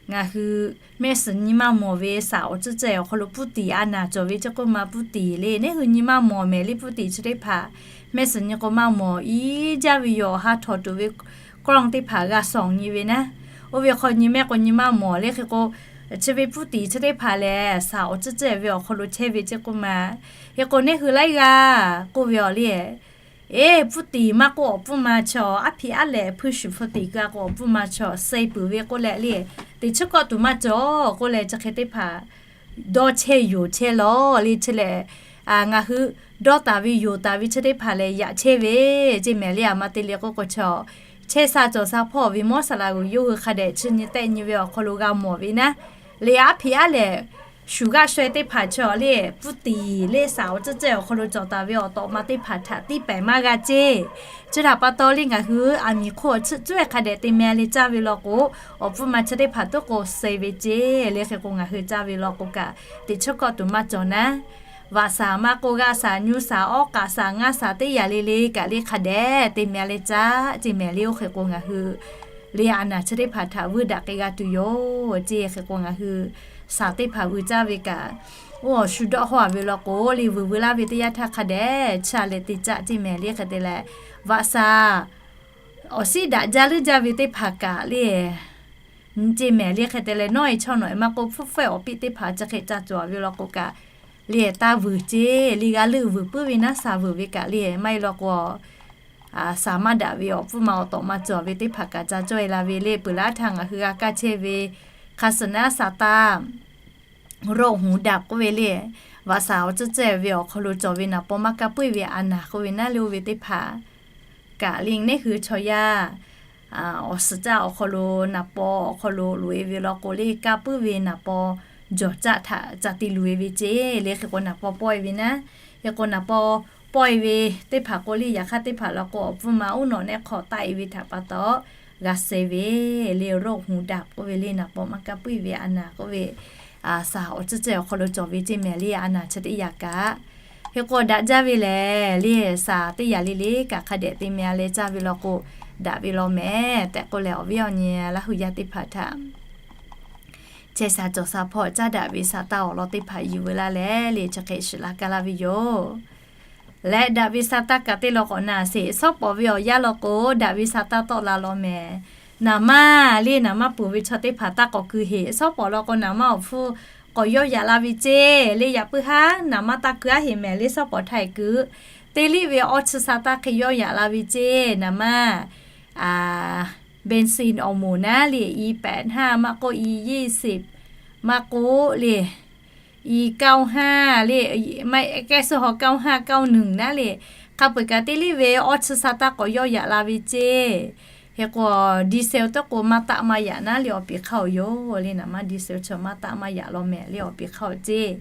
ngaˬ hui mehˆ suhˍ nyi maˇ mawˬ ve saˍ awˬ tcuhˇ cehˇ awˬ hk'aw lo puˉtiˍ a naˍ cawˬ ve ceˇ k'oˆ ma puˉtiˍ le. Neˇ hui nyi maˇ mawˬ mehˍ le puˉtiˍ chi teˇ hpaˍ. Mehˆ suhˍ nyi k'o maˇ mawˬ, iˉ jaˇ ve yoˬ, ha htawnˍ tuˬ ve กล้อง teˇ hpaˍ g'a sawˍ nyi ve naˉ. Oˇ ve hk'aw nyi mehˆ k'o nyi maˇ mawˬ le hk'e k'o, chi ve puˉtiˍ chi teˇ hpaˍ lehˬ saˍ awˬ tcuhˇ cehˇ ve awˬ hk'aw lo chehˇ ve ceˇ k'oˆ ma. Hk'e k'o neˇ hui laiˉ g'aˇ k'oˆ ve awˬ le, Eˬ, puˉtiˍ maˇ k'oˆ awˬ pfuhˇ ma chaw, aˉ hpiꞈ aˉ lehꞈ hpuiˇ shuˍ hpu tiˍ keu a k'o awˬ pfuhˇ ma chaw suh peuˬ ve k'oˆ leh le, teꞈ chiˉ kawˆ tuˬ maˇ cawˬ k'oˆ leh chi hk'e teˇ hpaˍ dawˇ chehˇ yonˍ chehˇ law le. Chi lehˬ, ngaˬ hui dawˇ taˍ ve yonˍ taˍ ve chi teˇ hpaˍ lehˬ yaꞈ chehˇ ve ceˇ mehˍ le. A ma te le k'oˆ k'o chaw, chehˇ sha cawˬ sha hpawˇ ve mawˇ saˍ laꞈ g'uˬ yawˇ hui hk'a dehꞈ chi nyi tehˆ nyi ve awˬ hk'aw lo g'a mawˬ ve naˉ. Le aˉ hpiꞈ aˉ lehꞈ shuˍ g'aˇ shawehˇ teˇ hpaˍ chaw le puˉtiˍ le saˍ awˬ tcuhˇ cehˇ awˬ hk'aw lo cawˬ taˍ ve awˬ tawꞈ ma teˇ hpaˍ htaꞈ tiˇ pehˍ maˇ g'a ceˇ. Chi htaꞈ pa taw le ngaˬ hui aˬ miˍ hk'oˆ awˬ tcuhˇ cawehˇ hk'a dehꞈ te meh le caˇ ve law k'o, awˬ pfuhˇ ma chi teˇ hpaˍ tuˉ k'o suh ve ceˇ le. Hk'e k'o ngaˬ hui caˇ ve law k'o kaꞈ teꞈ chiˉ kawˆ tuˬ maˇ cawˬ naˉ. Vaꞈ shaˍ maˇ k'oˆ, g'aˇ shaˍ, nyu shaˍ, awˉ k'aꞈ shaˍ, ngaˇ shaˍ teˇ yanˇ le le kaꞈ le hk'a dehꞈ te meh le caˇ ceˇ mehˍ le. Oˇ hk'e k'o ngaˬ hui le a naˍ chi teˇ hpaˍ htaꞈ vuiˇ daꞈ k'ai g'a tuˬ yoˬ ceˇ. Hk'e k'o ngaˬ hui shaˍ teˇ hpaˍ vuiˇ caˇ ve kaꞈ, oˇ awˬ shu dawˆ haw a ve law k'o le vuiˬ vuiˬ laˇ ve teˇ yanˇ htaˇ hk'a dehꞈ chi a leh te caˇ ceˇ mehˍ le. Hk'e te leh vaꞈ shaˍ awˬ shiˉ daꞈ jaˇ leuˉ jaˇ ve teˇ hpaˍ kaꞈ le ceˇ mehˍ le. Hk'e te leh nawˉ e chaw nawˬ e maˇ k'oˆ hpfuhˇ faiˇ awˬ piˇ teˇ hpaˍ chi hk'e ca cawˬ a ve law k'o kaꞈ le taˇ vuiˬ ceˇ le. G'a leuˆ vuiˬ puiˉ ve naˉ shaˍ vuiˬ ve kaꞈ le maˇ e law k'o shaˍ maˇ daꞈ ve awˬ pfuhˇ ma awˬ tawꞈ ma cawˬ ve teˇ hpaˍ kaꞈ ca cawˇ e la ve le. Peuˬ laˇ htaˇ ngaˬ hui g'a kaˇ chehˇ ve hk'a suhˍ naˉ shaˍ taˇ roˆ huˍ daꞈ k'oˆ ve le, vaꞈ shaˍ awˬ tcuhˇ cehˇ ve awˬ hk'aw lo cawˬ ve naˍ paw maˇ kaˇ puiˉ ve a naˍ k'oˆ ve naˉ le. Oˇ ve teˇ hpaˍ kaꞈ le neˇ hui chaw yaˇ awˬ suhˍ caˇ awˬ hk'aw lo naˍ paw awˬ hk'aw lo loꞈ e ve law k'o le kaˇ puiˉ ve naˍ paw jawˬ caˆ htaꞈ ca te luˬ e ve ceˇ le. Hk'e k'o naˍ paw pawˆ e ve naˉ, hk'e k'o naˍ paw pawˆ e ve teˇ hpaˍ k'o le yaꞈ hk'aˇ teˇ hpaˍ law k'o awˬ pfuhˇ ma uˉ nawꞈ nehˆ hk'aw taˆ e ve htaꞈ pa taw g'a suh ve le. Roˆ huˍ daꞈ k'oˆ ve le naˍ paw maˇ kaˇ puiˉ ve a naˍ k'oˆ ve shaˍ awˬ tcuhˇ cehˇ awˬ hk'aw lo cawˬ ve ceˇ mehˍ le. A naˍ chi teˇ yanˇ kaꞈ hk'e k'o daꞈ jaˇ ve lehˬ le shaˍ teˇ yanˇ le le kaꞈ hk'a dehꞈ te meh a leh caˇ ve law k'o daꞈ ve law mehˍ tehꞈ k'oˆ leh awˬ viˉ awˬ nyi Laˇ hu yaˇ teˇ hpaˍ htaꞈ chehˇ sha cawˬ sha hpawˇ caˉ daꞈ ve sha taˇ awˬ lawn teˇ hpaˍ yuˬ veu laˇ leh le chi hk'e shiˍ laˇ kaˇ laˇ ve yoˬ. Leh daꞈ ve sha taˇ kaꞈ teˇ law k'awꞈ na sheˍ. Shawˉ pawˍ ve awˬ yanˇ law k'o daꞈ ve sha taˇ tawˆ la law mehˍ. Naˍ manˇ le naˍ manˇ peuˬ ve chaw teˇ hpaˍ taˇ k'awꞈ keu heˍ. Shawˉ pawˍ law k'o naˍ manˇ awˬ hpfuhˇ k'awꞈ yawˇ yaꞈ la ve ceˇ le. Yaꞈ puiˉ haˉ naˍ manˇ taˇ keu aˉ heˍ mehˍ le. Shawˉ pawˍ htaˇ e keu teˇ liˇ ve awˇ chi sha taˇ hk'e yawˇ yaꞈ la ve ceˇ. Naˍ manˇ เบนซิน awˬ moˍ naˉ le อี แปดห้า maˇ k'oˆ อี ยี่สิบ maˇ k'oˆ le อี เก้าห้า le, kehˉ suh haw เก้าห้า เก้าหนึ่ง naˉ le. Hk'a peu-eˬ kaꞈ teˇ liˇ ve awˇ chi sha taˇ k'awꞈ yawˇ yaꞈ la ve ceˇ. Hk'e k'o diesel tawˇ k'o maˇ taˆ maˇ yaꞈ naˉ le awˬ piˍ hk'aˇ awˬ yoˬ le. Naˍ manˇ diesel chi maˇ taˆ maˇ yaꞈ law mehˍ le awˬ piˍ hk'aˇ awˬ ceˇ.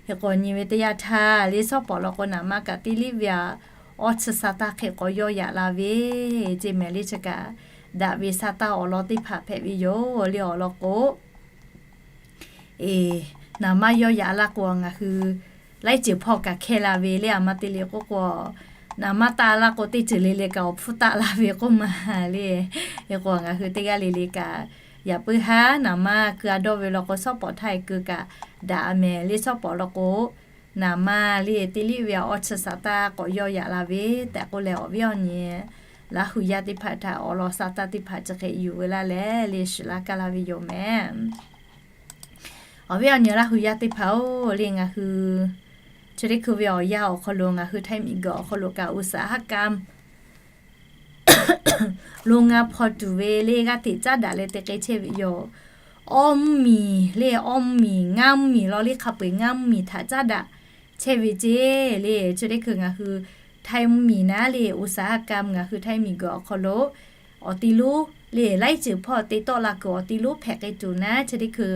Hk'e k'o nyi ve teˇ yanˇ htaˇ le shawˉ pawˍ law k'o naˍ manˇ kaꞈ teˇ liˇ ve a awˇ chi sha taˇ hk'e k'awꞈ yawˇ yaꞈ la ve ceˇ mehˍ le. Chi kaꞈ daꞈ ve sha taˇ awˬ lawn teˇ hpaˍ hpehꞈ ve yoˬ le. Awˬ lawn k'o Eˬ, naˍ manˇ yawˇ yaꞈ laˇ k'o ngaˬ hui laiˉ ceuˬ hpawˇ kaꞈ hkehˇ la ve le. A ma te le k'oˆ k'o, naˍ manˇ taˆ laˇ k'o teˇ ceuˬ le le kaꞈ awˬ hpfuhˇ taˆ la ve k'oˆ ma le. Hk'e k'o ngaˬ hui teˇ g'aˇ le le kaꞈ yaꞈ puiˉ haˉ naˍ manˇ keu a dawˇ ve law k'o shawˉ pawˍ htaˇ e keu kaꞈ daꞈ mehˍ le. Shawˉ pawˍ law k'o naˍ manˇ le teˇ liˇ ve awˇ chi sha taˇ k'awꞈ yawˇ yaꞈ la ve tehꞈ k'oˆ leh awˬ viˉ awˬ nyi Laˇ hu yaˇ teˇ hpaˍ htaꞈ awˬ lawn sha taˇ teˇ hpaˍ chi hk'e yuˬ veu laˇ leh le shiˍ laˇ kaˇ laˇ ve yoˬ mehˍ. Awˬ viˉ awˬ nyi Laˇ hu yaˇ teˇ hpaˍ-oˬ, le ngaˬ hui chi teˇ hkui ve awˬ yanˇ awˬ hk'aw lo ngaˬ hui Htaiˇ miˬguiˬ awˬ hk'aw lo kaꞈ อุตสาหกรรม โรงงาน hpaw tuˬ ve le g'aˇ hteꞈ caˉ daꞈ leh te k'ai chehˇ ve yoˬ. Awˇ mvuhˇ miˬ le awˇ mvuhˇ miˬ ngaˇ mvuhˇ miˬ law le hk'a peu-eˬ ngaˇ mvuhˇ miˬ htaꞈ caˉ daꞈ chehˇ ve ceˇ le. Chi teˇ hkui ngaˬ hui Htaiˇ mvuhˇ miˬ naˉ le อุตสาหกรรม ngaˬ hui Htaiˇ miˬguiˬ awˬ hk'aw lo awˬ ti lonˉ le laiˉ ceuˬ hpawˇ te tawˆ la kuiˬ awˬ ti lonˉ hpehꞈ k'ai tuˬ naˉ chi teˇ hkui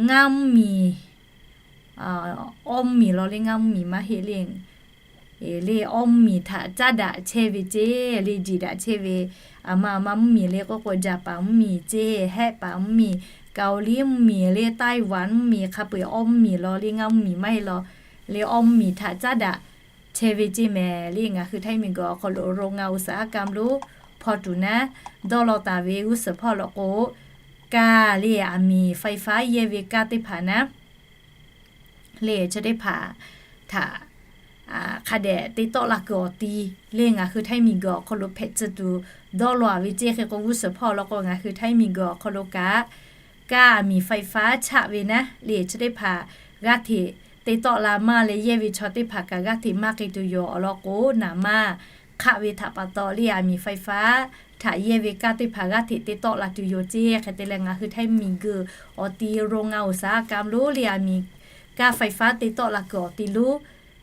ngaˇ mvuhˇ miˬ awˇ mvuhˇ miˬ law le ngaˇ mvuhˇ miˬ maˇ heˆ le. Le awˇ mvuhˇ miˬ htaꞈ caˉ daꞈ chehˇ ve ceˇ le jiˬ daꞈ chehˇ ve. A ma a ma mvuhˇ miˬ le k'oˆ k'o Jaˍpaˍ mvuhˇ miˬ ceˇ, Hehˆpaˍ mvuhˇ miˬ, Kaoliˉ mvuhˇ miˬ le Taiˇvaˍ mvuhˇ miˬ hk'a peu-eˬ awˇ mvuhˇ miˬ law le ngaˇ mvuhˇ miˬ maˇ heˆ law. Le awˇ mvuhˇ miˬ htaꞈ caˉ daꞈ chehˇ ve ceˇ mehˍ le. Ngaˬ hui Htaiˇ miˬguiˬ awˬ hk'aw lo โรงงานอุตสาหกรรม lonˉ hpaw tuˬ naˉ dawˇ law taˍ ve g'uˇ suhˍ hpawˇ law k'o, kaˇ le aˬ miˍ ไฟฟ้า yehˇ ve kaˇ teˇ hpaˍ naˉ le chi teˇ hpaˍ htaꞈ hk'a dehꞈ te tawˆ la kuiˬ awˬ ti le ngaˬ hui Htaiˇ miˬguiˬ awˬ hk'aw lo hpehꞈ tcuh tuˬ dawˇ law ve ceˇ. Hk'e k'o g'uˇ suhˍ hpawˇ law k'o ngaˬ hui Htaiˇ miˬguiˬ awˬ hk'aw lo kaꞈ kaˇ aˬ miˍ ไฟฟ้า chaˆ ve naˉ le chi teˇ hpaˍ g'aˇ hteꞈ te tawˆ la maˇ leh yehˇ ve chaw teˇ hpaˍ kaꞈ g'aˇ hteꞈ maˇ k'e tuˬ yoˬ. Awˬ lawn k'o naˍ maˇ hk'aˆ ve htaꞈ pa taw le aˬ miˍ ไฟฟ้า htaꞈ yehˇ ve kaˇ teˇ hpaˍ g'aˇ hteꞈ te tawˆ la tuˬ yoˬ ceˇ. Hk'e te leh ngaˬ hui Htaiˇ miˬguiˬ awˬ ti โรงงานอุตสาหกรรม lonˉ le aˬ miˍ kaˇ ไฟฟ้า te tawˆ la kuiˬ awˬ ti lonˉ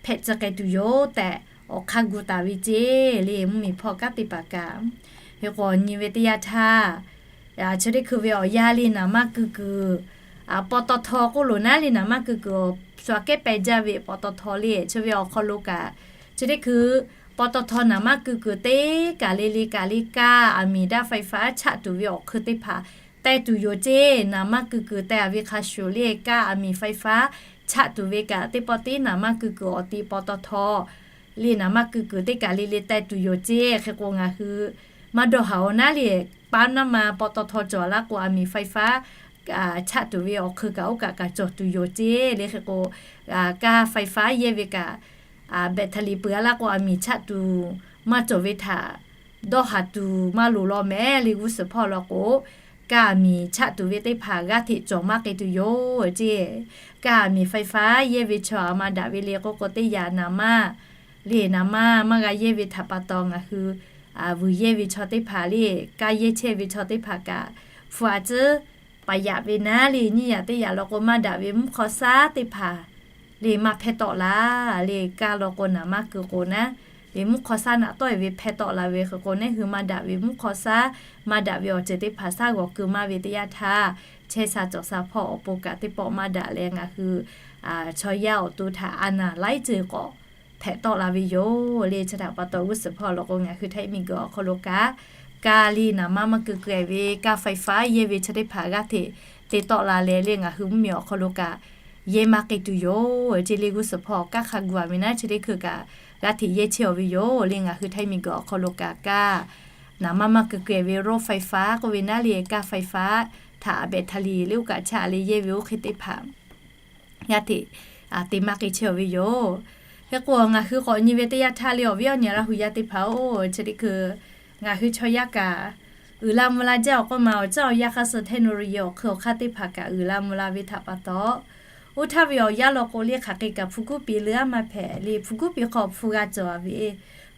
hpehꞈ tcuh k'ai tuˬ yoˬ tehꞈ awˬ hk'aˇ gu taˍ ve ceˇ le mvuhˇmiˬ hpawˇ kanˉ teˇ hpaˍ kaꞈ. Hk'e k'o nyi ve teˇ yanˇ htaˇ, chi teˇ hkui ve awˬ yanˇ le naˍ maˇ keu kuiˬ ปตท. k'oˆ loˬ naˉ le naˍ maˇ keu kuiˬ awˬ shu aꞈ kehˉ peh jaˇ ve ปตท. le chi ve awˬ hk'aw lo kaꞈ chi teˇ hkui ปตท. naˍ maˇ keu kuiˬ teˇ kaˬ le le kaˬ le kaˇ aˬ miˍ daˇ ไฟฟ้า chaˆ tuˬ ve awˬ hk'eun teˇ hpaˍ teh tuˬ yoˬ ceˇ. Naˍ maˇ keu kuiˬ teh a ve hk'a shuˍ le kaˇ aˬ miˍ ไฟฟ้า chaˆ tuˬ ve kaꞈ teˇ pawˆ tiˉ naˍ maˇ keu kuiˬ awˬ ti ปตท. le naˍ maˇ keu kuiˬ teˇ kaˬ le le teh tuˬ yoˬ ceˇ. Hk'e k'o ngaˬ hui maˇ dawˇ haˍ awˬ naˉ le, paˉ naˉ ma ปตท. cawˬ laˇ k'o aˬ miˍ ไฟฟ้า chaˆ tuˬ ve awˬ hk'eun kaꞈ oˇ kaꞈ kaꞈ cawˬ tuˬ yoˬ ceˇ. le hk'e k'o kaˇ ไฟฟ้า yehˇ ve kaꞈ battery peuˬ a laˇ k'o aˬ miˍ chaˆ tuˬ maˇ cawˬ ve htaꞈ dawˇ haˍ tuˬ maˇ loˍ law mehˍ le g'uˇ suhˍ hpawˇ law k'o, kaˇ aˬ miˍ chaˆ tuˬ ve teˇ hpaˍ g'aˇ hteꞈ cawˬ maˇ k'e tuˬ yoˬ ceˇ. Kaˇ aˬ miˍ ไฟฟ้า yehˇ ve chaw aˬ ma daꞈ ve le k'oˆ k'o teˇ yanˇ naˍ maˇ le naˍ maˇ maˇ g'a yehˇ ve htaꞈ pa taw ngaˬ hui vuiˬ yehˇ ve chaw teˇ hpaˍ le kaˇ yehˇ chehˇ ve chaw teˇ hpaˍ kaꞈ hpu a tcuhˉ paˍ yaꞈ ve naˉ le nyiˇ yaꞈ teˇ yaꞈ law k'o maˇ daꞈ ve mvuhˇ hk'aw saˉ teˇ hpaˍ le maˇ hpehˇ tawˆ la le kaˇ law k'o naˍ maˇ keu k'o naˉ le mvuhˇ hk'aw saˉ naꞈ tawˆ e ve hpehˇ tawˆ la ve hk'e k'o neˉ hui maˇ daꞈ ve mvuhˇ hk'aw saˉ maˇ daꞈ ve awˬ ceuˬ teˇ hpaˍ saˉ g'awˬ keu maˇ ve teˇ yanˇ htaˇ chehˇ sha cawˬ sha hpawˇ awˬ pon kaꞈ teˇ pawˆ maˇ daꞈ leh ngaˬ hui chaw yaˇ awˬ to htaꞈ a naˍ laiˉ ceuˬ k'awꞈ hpehꞈ tawˆ la ve yoˬ le. Chi htaꞈ pa taw g'uˇ suhˍ hpawˇ law k'o ngaˬ hui Htaiˇ miˬguiˬ awˬ hk'aw lo kaꞈ kaˇ le naˍ maˇ maˇ keu keu e ve kaˇ ไฟฟ้า yehˇ ve chi teˇ hpaˍ g'aˇ hteꞈ te tawˆ la leh le ngaˬ hui mvuhˇmiˬ awˬ hk'aw lo kaꞈ yehˇ maˇ k'e tuˬ yoˬ ceˇ le g'uˇ suhˍ hpawˇ kanˉ hk'a gu a ve naˉ chi teˇ hkui kaꞈ g'aˇ hteꞈ yehˇ chehˇ a ve yoˬ le. Ngaˬ hui Htaiˇ miˬguiˬ awˬ hk'aw lo kaꞈ kaˇ naˍ maˇ maˇ keu keu e ve รถไฟฟ้า k'oˆ ve naˉ le kaˇ ไฟฟ้า htaꞈ battery le oˇ kaꞈ chaˆ le yehˇ ve oˇ hk'e teˇ hpaˍ g'aˇ hteꞈ te maˇ k'e chehˇ a ve yoˬ. Hk'e k'o ngaˬ hui k'awꞈ nyi ve teˇ yanˇ htaˇ le awˬ viˉ awˬ nyi Laˇ hu yaˇ teˇ hpaˍ oˬ, chi teˇ hkui ngaˬ hui chaw yaˇ kaꞈ uiˍ la mvuh la jaˇ awˬ k'oˆ ma awˬ caˇ awˬ yanˇ hk'aˇ suh เทคโนโลยี awˬ hk'eun awˬ hk'aˇ teˇ hpaˍ kaꞈ uiˍ la mvuh la ve htaꞈ pa taw, oˇ htaˇ ve awˬ yanˇ law k'o le hk'aˬ hk'e kaꞈ hpu kuˉ piˍ leuˉ a maˇ hpehꞈ le hpu kuˉ piˍ hk'aw hpu g'a cawˬ a ve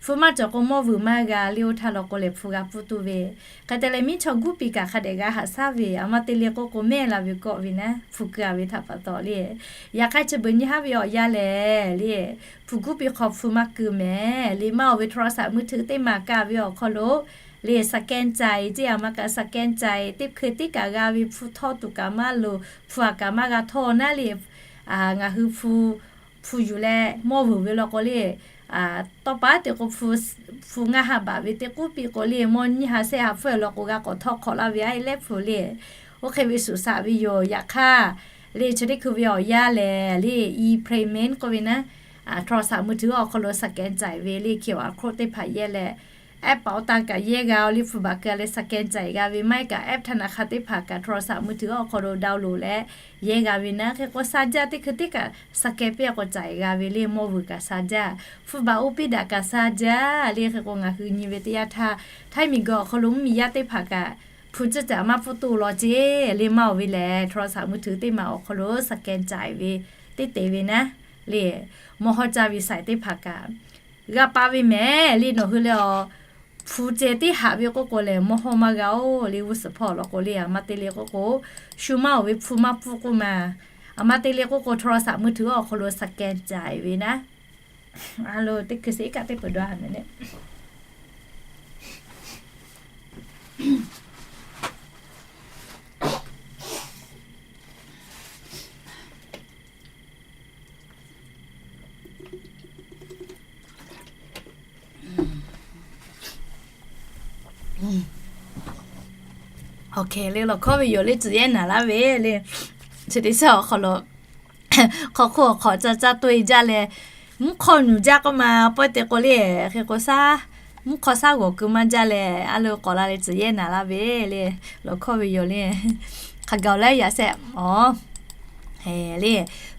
hpu maˇ cawˬ k'o mawˇ vuiˬ maˇ g'a le oˇ htaˇ law k'o lehˬ hpu g'a pfuhˇ tuˬ ve. Hk'e te leh miˉ chaw guˇ piˍ kaꞈ hk'a dehꞈ g'a haꞈ shaˉ ve a ma te le k'oˆ k'o mehˆ la ve kawˆ ve naˉ hpu keu a ve htaꞈ pa taw le. Yaꞈ hk'aˇ chi beuꞈ nyi haˉ ve awˬ yanˇ lehˬ le hpu guˇ piˍ hk'aw hpu maˇ keu mehˍ le maˇ oˬ ve โทรศัพท์มือถือ teˇ maˬ kaˇ ve awˬ hk'aw lo le สแกนจ่าย ceˇ a ma kaꞈ สแกนจ่าย teˇ hkui teˇ kaꞈ g'a ve hpu htawˇ tuˬ kaꞈ maˇ loˍ hpu a kaꞈ maˇ g'a htawˇ naˉ le ngaˬ hui hpu hpu yuˬ leh mawˇ vuiˬ ve law k'o le tawˇ pa te k'o hpu ngaˇ ha baꞈ ve teˇ kuˉ piˇ k'o le mawˇ nyiˇ ha shehˆ ha hpfuhˇ law k'o g'a k'awꞈ htawˇ hk'awꞈ laˇ ve a lehˉ hpu le. Oˇ hk'e ve shuˍ shaꞈ ve yoˬ. Yaꞈ hk'aˇ le chi teˇ hkui ve awˬ yanˇ lehˬ le e-payment k'oˆ ve naˉ โทรศัพท์มือถือ awˬ hk'aw lo สแกนจ่าย ve le เคอร์อาร์ โค้ด teˇ hpaˍ yehˇ leh แอปเป๋าตัง kaꞈ yehˇ g'a oˬ le hpu baˬ keu leh สแกนจ่าย g'a ve maˇ heˆ kaꞈ แอปธนาคาร teˇ hpaˍ kaꞈ โทรศัพท์มือถือ awˬ hk'aw lo download leh yehˇ g'a ve naˉ. Hk'e k'o sha jaˇ teˇ hkui teˇ kaꞈ สแกน piˇ a k'o caiˍ g'a ve le mawˇ vuiˬ kaꞈ sha jaˇ hpu baˬ oˇ piˇ daꞈ kaꞈ sha jaˇ le. Hk'e k'o ngaˬ hui nyi ve teˇ yanˇ htaˇ Htaiˇ miˬguiˬ awˬ hk'aw lo mvuhˇmiˬ yaˇ teˇ hpaˍ kaꞈ hpu ceuˇ caꞈ maˇ pfuhˇ toˆ law ceˇ le maˇ oˬ ve lehˬ โทรศัพท์มือถือ teˇ maˬ awˬ hk'aw lo สแกนจ่าย ve teˇ te ve naˉ le mawˇ hawˇ caˇ ve saiˍ teˇ hpaˍ kaꞈ g'a pa ve mehˍ le nawˬ hui leh awˬ hpu ceh teˇ haꞈ ve k'oˆ k'o lehˬ mawˇ hawˇ maˇ g'a oˬ le g'uˇ suhˍ hpawˇ law k'o le a ma te le k'oˆ k'o shu maˇ oˬ ve hpu maˇ pfuhˇ k'oˆ ma a ma te le k'oˆ k'o โทรศัพท์มือถือ awˬ hk'aw lo สแกนจ่าย ve naˉ a lo teˇ hkui sheˍ iˉ kaˆ teˇ peuˬ dawˇ ha mehˍ le Awˬ hk'e le lawˬ hkawˇ ve yoˬ le tcuh yehˇ naˍ laˇ ve le. Chi teˇ shaˉ awˬ hk'aw lo hk'aw hk'oˆ awˬ hk'awꞈ caˇ caˇ toˇ e jaˇ leh Mvuhˇ hk'aw nyuˬ jaˇ k'oˆ ma, pawehˇ te k'o le, hk'e k'o saˉ, mvuhˇ hk'aw saˉ g'awˬ keu maˇ jaˇ leh, a lo k'awꞈ la leh tcuhˬ yehˇ naˍ laˇ ve le, lawˬ hkawˇ ve yoˬ le. Hk'aˬ gaˬ-oˬ leh yaꞈ shehˆ, aw, le,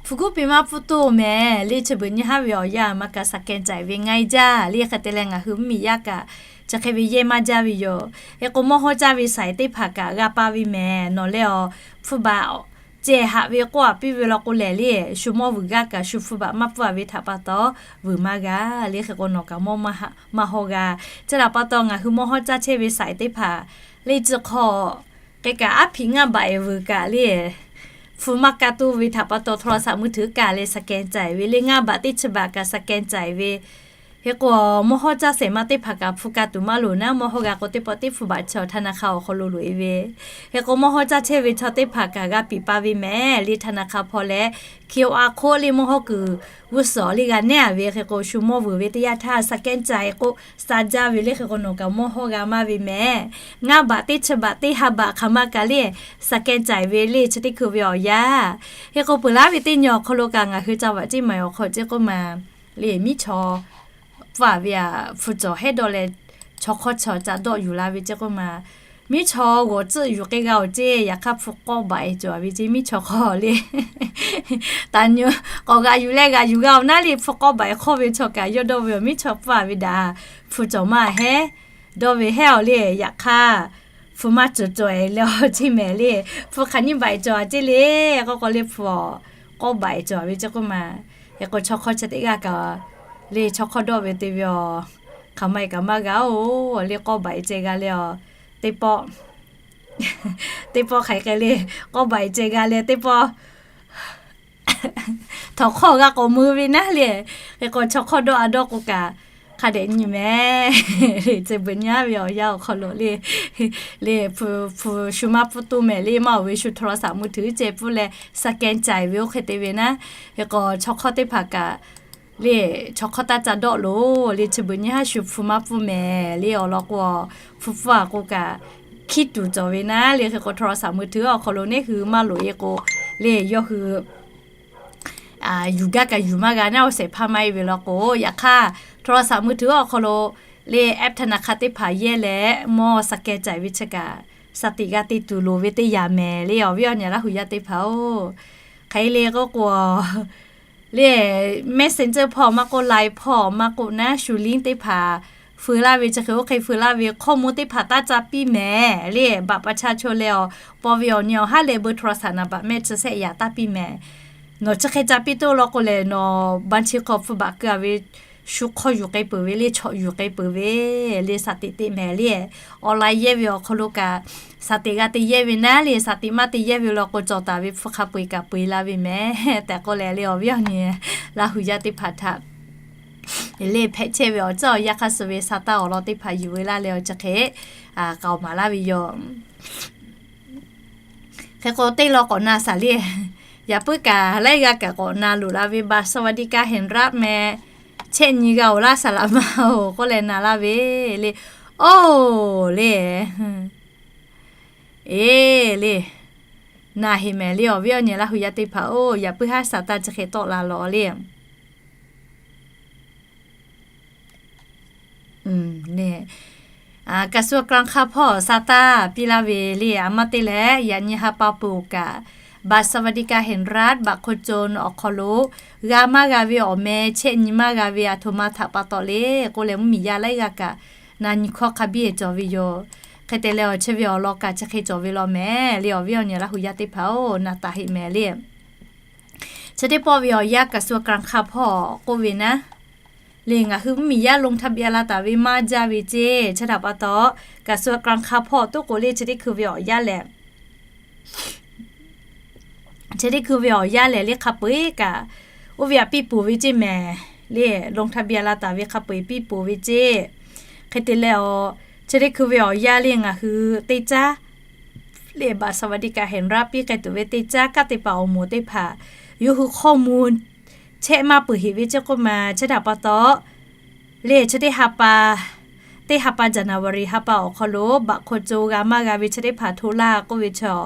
hpu kuˉ pi maˇ pfuhˇ toˇ mehˍ le, chi beuꞈ nyi haˉ ve awˬ yanˇ maˇ kaꞈ สแกนจ่าย ve ngaˇ e jaˇ le. Hk'e te leh ngaˬ hui mvuhˇmiˬ yaˇ kaꞈ chi hk'e ve yehˇ maˇ jaˇ ve yoˬ. Hk'e k'o mawˇ hawˇ caˇ ve saiˍ teˇ hpaˍ kaꞈ g'a pa ve mehˍ. Nawˬ leh awˬ hpu baꞈ ceh haꞈ ve k'oˆ a piˇ ve law k'o lehˬ le, shu mawˇ vuiˬ g'aˇ kaꞈ shu hpu baꞈ maˇ pfuhˇ a ve htaꞈ pa taw, vuiˬ maˇ g'a le. Hk'e k'o nawˬ kaꞈ mawˇ maˇ hawˇ g'a. Chi htaꞈ pa taw ngaˬ hui mawˇ hawˇ caˇ chehˇ ve saiˍ teˇ hpaˍ le, tcuh hk'aw k'e kaꞈ aˉ hpiꞈ ngaˇ baꞈ e vuiˬ kaꞈ le, hpu maˇ ka tuˬ ve htaꞈ pa taw โทรศัพท์มือถือ kaꞈ leh สแกนจ่าย ve le, ngaˇ baꞈ teˇ chi baꞈ kaꞈ สแกนจ่าย ve. Hk'e k'o mawˇ hawˇ caˇ sehˍ ma teˇ hpaˍ kaꞈ hpu ka tuˬ maˇ loˍ naˉ, mawˇ hawˇ g'a k'o teˇ pawˆ teˇ hpu baꞈ chaw ธนาคาร awˬ hk'aw lo loꞈ e ve. Hk'e k'o mawˇ hawˇ caˇ chehˇ ve chaw teˇ hpaˍ kaꞈ g'a piˍ pa ve mehˍ le, ธนาคาร hpawˇ leh QR code le mawˇ hawˇ kuiˬ g'uˇ suhˍ le g'a nehˉ a ve. Hk'e k'o shu mawˇ vuiˬ ve teˇ yanˇ htaˇ สแกนจ่าย k'oˆ sa jaˇ ve le. Hk'e k'o nawˬ kaꞈ mawˇ hawˇ g'a maˇ ve mehˍ. Ngaˇ baꞈ teˇ chi baꞈ teˇ ha baꞈ hk'aˬ ma kaꞈ le สแกนจ่าย ve le, chi teˇ hkui ve awˬ yanˇ. Hk'e k'o peuˬ laˉ ve teˇ nyi awˬ hk'aw lo kaꞈ ngaˬ hui ca vaꞈ ceˇ maˍ awˬ hk'aw ceˇ k'oˆ ma le, miˉ chaw pfuhˇ a ve a hpu cawˬ hehˉ dawˇ leh chaw hk'awˇ chaw ca dawˆ yuˬ la ve ceˇ k'oˆ ma. Miˉ chaw g'awˬ tcuhˆ yuˬ k'ai g'a awˬ ceˇ, yaꞈ hk'aˇ hpu k'awˇ baꞈ e cawˬ ve ceˇ miˉ chaw hk'aw le. Taˍ nyi k'awꞈ g'a yuˬ leh g'a yuˬ g'a awˬ naˉ le, hpu k'awˇ baꞈ e hk'awˇ ve chaw kaꞈ yawˇ dawˇ ve awˬ miˉ chaw pfuhˇ a ve daꞈ, hpu cawˬ maˇ hehˉ dawˇ ve hehˉ awˬ le. Yaꞈ hk'aˇ hpu maˇ cawˬ cawˬ e leh awˬ ceˇ mehˍ le, hpu hk'aˬ nyiˇ baꞈ e cawˬ a ceˇ le. K'awˇ k'awꞈ le hpu k'awˇ baꞈ e cawˬ ve ceˇ k'oˆ ma. Hk'e k'o chaw hk'awˇ chi teˇ g'aˇ kaꞈ le, chaw hk'awˇ dawˆ ve te ve a hk'aˬ ma e kaꞈ maˇ g'a oˬ le, k'awˇ baꞈ e ceh g'a le a, teˇ pawˆ teˇ pawˆ hk'aˬ hk'e le, k'awˇ baꞈ e ceh g'a leh teˇ pawˆ htawnˍ hk'awˇ g'a k'awꞈ mui ve naˉ le. Hk'e k'o chaw hk'awˇ dawˇ a dawˇ k'o kaꞈ hk'a dehꞈ nyi mehˍ. Ceh beuꞈ nyi ve awˬ yanˇ awˬ hk'aw lo le, le hpu shu maˇ pfuhˇ toˇ mehˍ le, maˇ oˬ ve shu โทรศัพท์มือถือ ceh pfuhˇ leh สแกนจ่าย ve oˇ hk'e te ve naˉ. Hk'e k'o chaw hk'awˇ teˇ hpaˍ kaꞈ le, chaw hk'awˇ taˇ ca dawˆ loˬ le, chi beuꞈ nyi haˉ shu hpu maˇ pfuhˇ mehˍ le awˬ lawn k'o, hpu pfuhˇ a k'o kaꞈ hkiˉ tuˬ cawˬ ve naˉ le. Hk'e k'o โทรศัพท์มือถือ awˬ hk'aw lo neˇ hui maˇ loꞈ e k'o le, yawˇ hui yuˬ gaˇ kaꞈ yuˬ maˇ g'a naˉ, awˬ shehˍ hpaˇ maˇ e ve law k'o. Yaꞈ hk'aˇ โทรศัพท์มือถือ awˬ hk'aw lo le แอปธนาคาร teˇ hpaˍ yehˇ leh mawˇ สแกนจ่าย ve chi kaꞈ shaˍ tiꞈ g'a te tuˬ loˍ ve teˇ yanˇ mehˍ le awˬ viˉ awˬ nyi Laˇ huˍ yaˇ teˇ hpaˍ oˬ. Hk'e le k'oˆ k'o le, Messenger hpawˇ maˇ k'oˆ, Line hpawˇ maˇ k'oˆ naˉ, shu link teˇ hpaˍ feu laˇ ve chi hk'e oˇ hk'e feu laˇ ve ข้อมูล teˇ hpaˍ taˇ ca piˇ mehˍ le. Baꞈ pa cha cho leh awˬ paw ve awˬ nyi awˬ haˉ leh เบอร์โทรศัพท์ naˍ baꞈ mehˆ chi sehˆ yaꞈ taˇ piˇ mehˍ. Nawˬ chi hk'e ca piˇ toˆ law k'o lehˬ, nawˬ บัญชี hk'aw hpu baꞈ keu a ve shu hk'aw yuˬ k'ai peuˬ ve le, chawꞈ yuˬ k'ai peuˬ ve le, shaˍ tiꞈ te mehˍ le. Online yehˇ ve awˬ hk'aw lo kaꞈ shaˍ tiꞈ g'a te yehˇ ve naˉ le, shaˍ tiꞈ maˇ te yehˇ ve law k'o, cawˬ taˍ ve hpu hk'a peu eˬ kaꞈ peu eˬ la ve mehˍ tehꞈ k'oˆ leh le awˬ viˉ awˬ nyi Laˇ huˍ yaˇ teˇ hpaˍ htaꞈ le hpehꞈ chehˇ ve awˬ tcuhˉ awˬ yanˇ hk'aˇ suh ve sa taˇ awˬ lawn teˇ hpaˍ yuˬ ve laˇ leh awˬ chi hk'e k'aoˍ maˍ laˇ ve yoˬ. Hk'e k'o teˇ law k'awꞈ na shaˍ le. Yaꞈ puiˉ kaꞈ laiˉ g'aˇ kaꞈ k'awꞈ na loꞈ la ve บัตรสวัสดิการแห่งรัฐ meh chehˇ nyi g'a oˬ laˇ saˍ laꞈ ma oˬ k'oˆ leh na laˇ ve le. Oˬ le, eˬ le, na heꞈ mehˍ le awˬ viˉ awˬ nyi Laˇ huˍ yaˇ teˇ hpaˍ oˬ. Yaꞈ puiˉ haˉ sa taˇ chi hk'e tawˆ la lawˬ le. กระทรวงการคลัง hk'a hpawˇ sa taˇ piˇ laˇ ve le. A maˇ te leh yaꞈ nyi ha pa peuˬ kaꞈ บัตรสวัสดิการแห่งรัฐ บัตรคนจน awˬ hk'aw lo g'a maˇ g'a ve awˬ meh chehˇ nyi maˇ g'a ve aˬ htoꞈ ma htaꞈ pa taw le k'oˆ leh mvuhˇmiˬ yaˇ laiˉ g'aˇ kaꞈ na nyi hkawˇ hk'a biˇ cawˬ ve yoˬ. Hk'e te leh awˬ chi ve awˬ lawn kaꞈ chi hk'e cawˬ ve law mehˍ le awˬ viˉ awˬ nyi Laˇ huˍ yaˇ teˇ hpaˍ oˬ, na taˍ heꞈ mehˍ le. Chi teˇ pawˆ ve awˬ yanˇ กระทรวงการคลัง hk'a hpawˇ k'oˆ ve naˉ le, ngaˬ hui mvuhˇmiˬ yaˇ ลงทะเบียน la taˍ ve maˇ jaˇ ve ceˇ. Chi htaꞈ pa taw กระทรวงการคลัง hk'a hpawˇ toˉ k'o le chi teˇ hkui ve awˬ yanˇ lehˬ, chi teˇ hkui ve awˬ yanˇ lehˬ le hk'a peu eˬ kaꞈ oˇ ve aꞈ piˇ poˬ ve ceˇ mehˍ le. ลงทะเบียน la taˍ ve hk'a peu eˬ piˇ poˬ ve ceˇ. Hk'e te leh awˬ, chi teˇ hkui ve awˬ yanˇ le ngaˬ hui teˇ caˉ le บัตรสวัสดิการแห่งรัฐ piˇ k'ai tuˬ ve teˇ caˉ kaꞈ teˇ hpaˍ awˬ moˍ teˇ hpaˍ yawˇ hui ข้อมูล chehˇ maˇ peuˬ heꞈ ve ceˇ k'oˆ ma. Chi htaꞈ pa taw le chi teˇ ha pa, teˇ ha pa January ha pa awˬ hk'aw lo บัตรคนจน g'a maˇ g'a ve chi teˇ hpaˍ hto laˇ k'oˆ ve chaw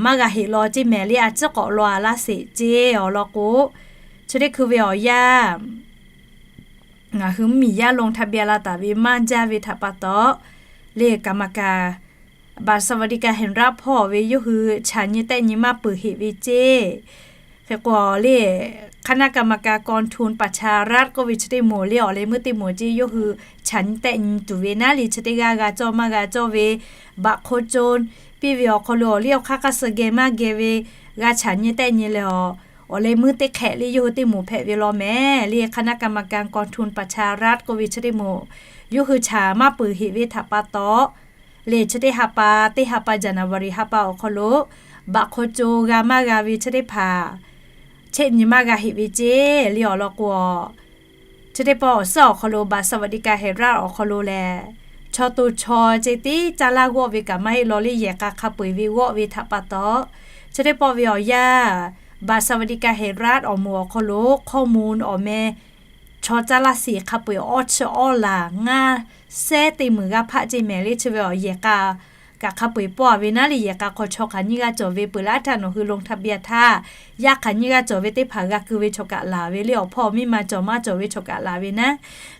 maˇ g'a heꞈ law ceˇ mehˍ le. A ciˉ k'awꞈ law a laˇ sheˍ ceˇ awˬ lawn k'o, Chi teˇ hkui ve awˬ yanˇ, ngaˬ hui mvuhˇmiˬ yaˇ ลงทะเบียน la taˍ ve maˇ jaˇ ve htaꞈ pa taw, le กรรมการ บัตรสวัสดิการแห่งรัฐ hpawˇ ve yawˇ hui chaꞈ nyi tehˆ nyi maˇ peuˬ heꞈ ve ceˇ. Hk'e k'o le, คณะกรรมการกองทุนประชารัฐ k'oˆ ve chi teˇ moˍ le awˬ leh meuˇ teˇ moˍ ceˇ yawˇ hui chaꞈ nyi tehˆ nyi tuˬ ve naˉ le chi teˇ g'aˇ g'a cawˇ maˇ g'a cawˇ ve, บัตรคนจน piˇ ve awˬ hk'aw lo awˬ liˇ awˬ hk'aˇ hk'aˇ suh geh maˇ geh ve g'a chaꞈ nyi tehˆ nyi leh awˬ, awˬ leh meuˇ teˇ hk'ehꞈ le yawˇ hui teˇ moˍ hpehꞈ ve law mehˍ le คณะกรรมการกองทุนประชารัฐ k'oˆ ve chi teˇ moˍ, yawˇ hui chaꞈ maˇ peuˬ heꞈ ve htaꞈ pa taw, le chi teˇ ha pa, teˇ ha pa January ha pa awˬ hk'aw lo, บัตรคนจน g'a maˇ g'a ve chi teˇ hpaˍ chehˆ nyi maˇ g'a heꞈ ve ceˇ le awˬ lawn k'o, chi teˇ pawˆ awˬ suhˉ awˬ hk'aw lo บัตรสวัสดิการแห่งรัฐ awˬ hk'aw lo lehˬ, chaw to chaw ceh tiˉ caˇ laˇ g'awˆ ve kaꞈ maˇ heˆ law le yehˬ k'a hk'a peu-eˬ ve g'awˆ ve htaꞈ pa taw, chi teˇ pawˆ ve awˬ yanˇ, บัตรสวัสดิการแห่งรัฐ awˬ moˍ awˬ hk'aw lo ข้อมูล awˬ meh chaw caˇ laˇ sheˍ hk'a peu-eˬ awˇ chi awˇ laˬ ngaˇ sehˉ teˇ meunˍ g'aˇ hpaˆ ceˇ mehˍ le chi ve awˬ yehˬ k'a kaꞈ hk'a peu-eˬ pawˆ a ve naˉ le yehˬ k'a hk'aw chaw hk'aˬ nyiˇ g'aˇ cawˬ ve peuˬ laˇ htaˇ nawˬ hui ลงทะเบียน htaˇ, yaˇ hk'aˬ nyiˇ g'aˇ cawˬ ve teˇ hpaˍ g'a keu ve chaw kaꞈ laˬ ve le awˬ hpawˇ miˇ ma cawˬ maˇ cawˬ ve chaw kaꞈ laˬ ve naˉ.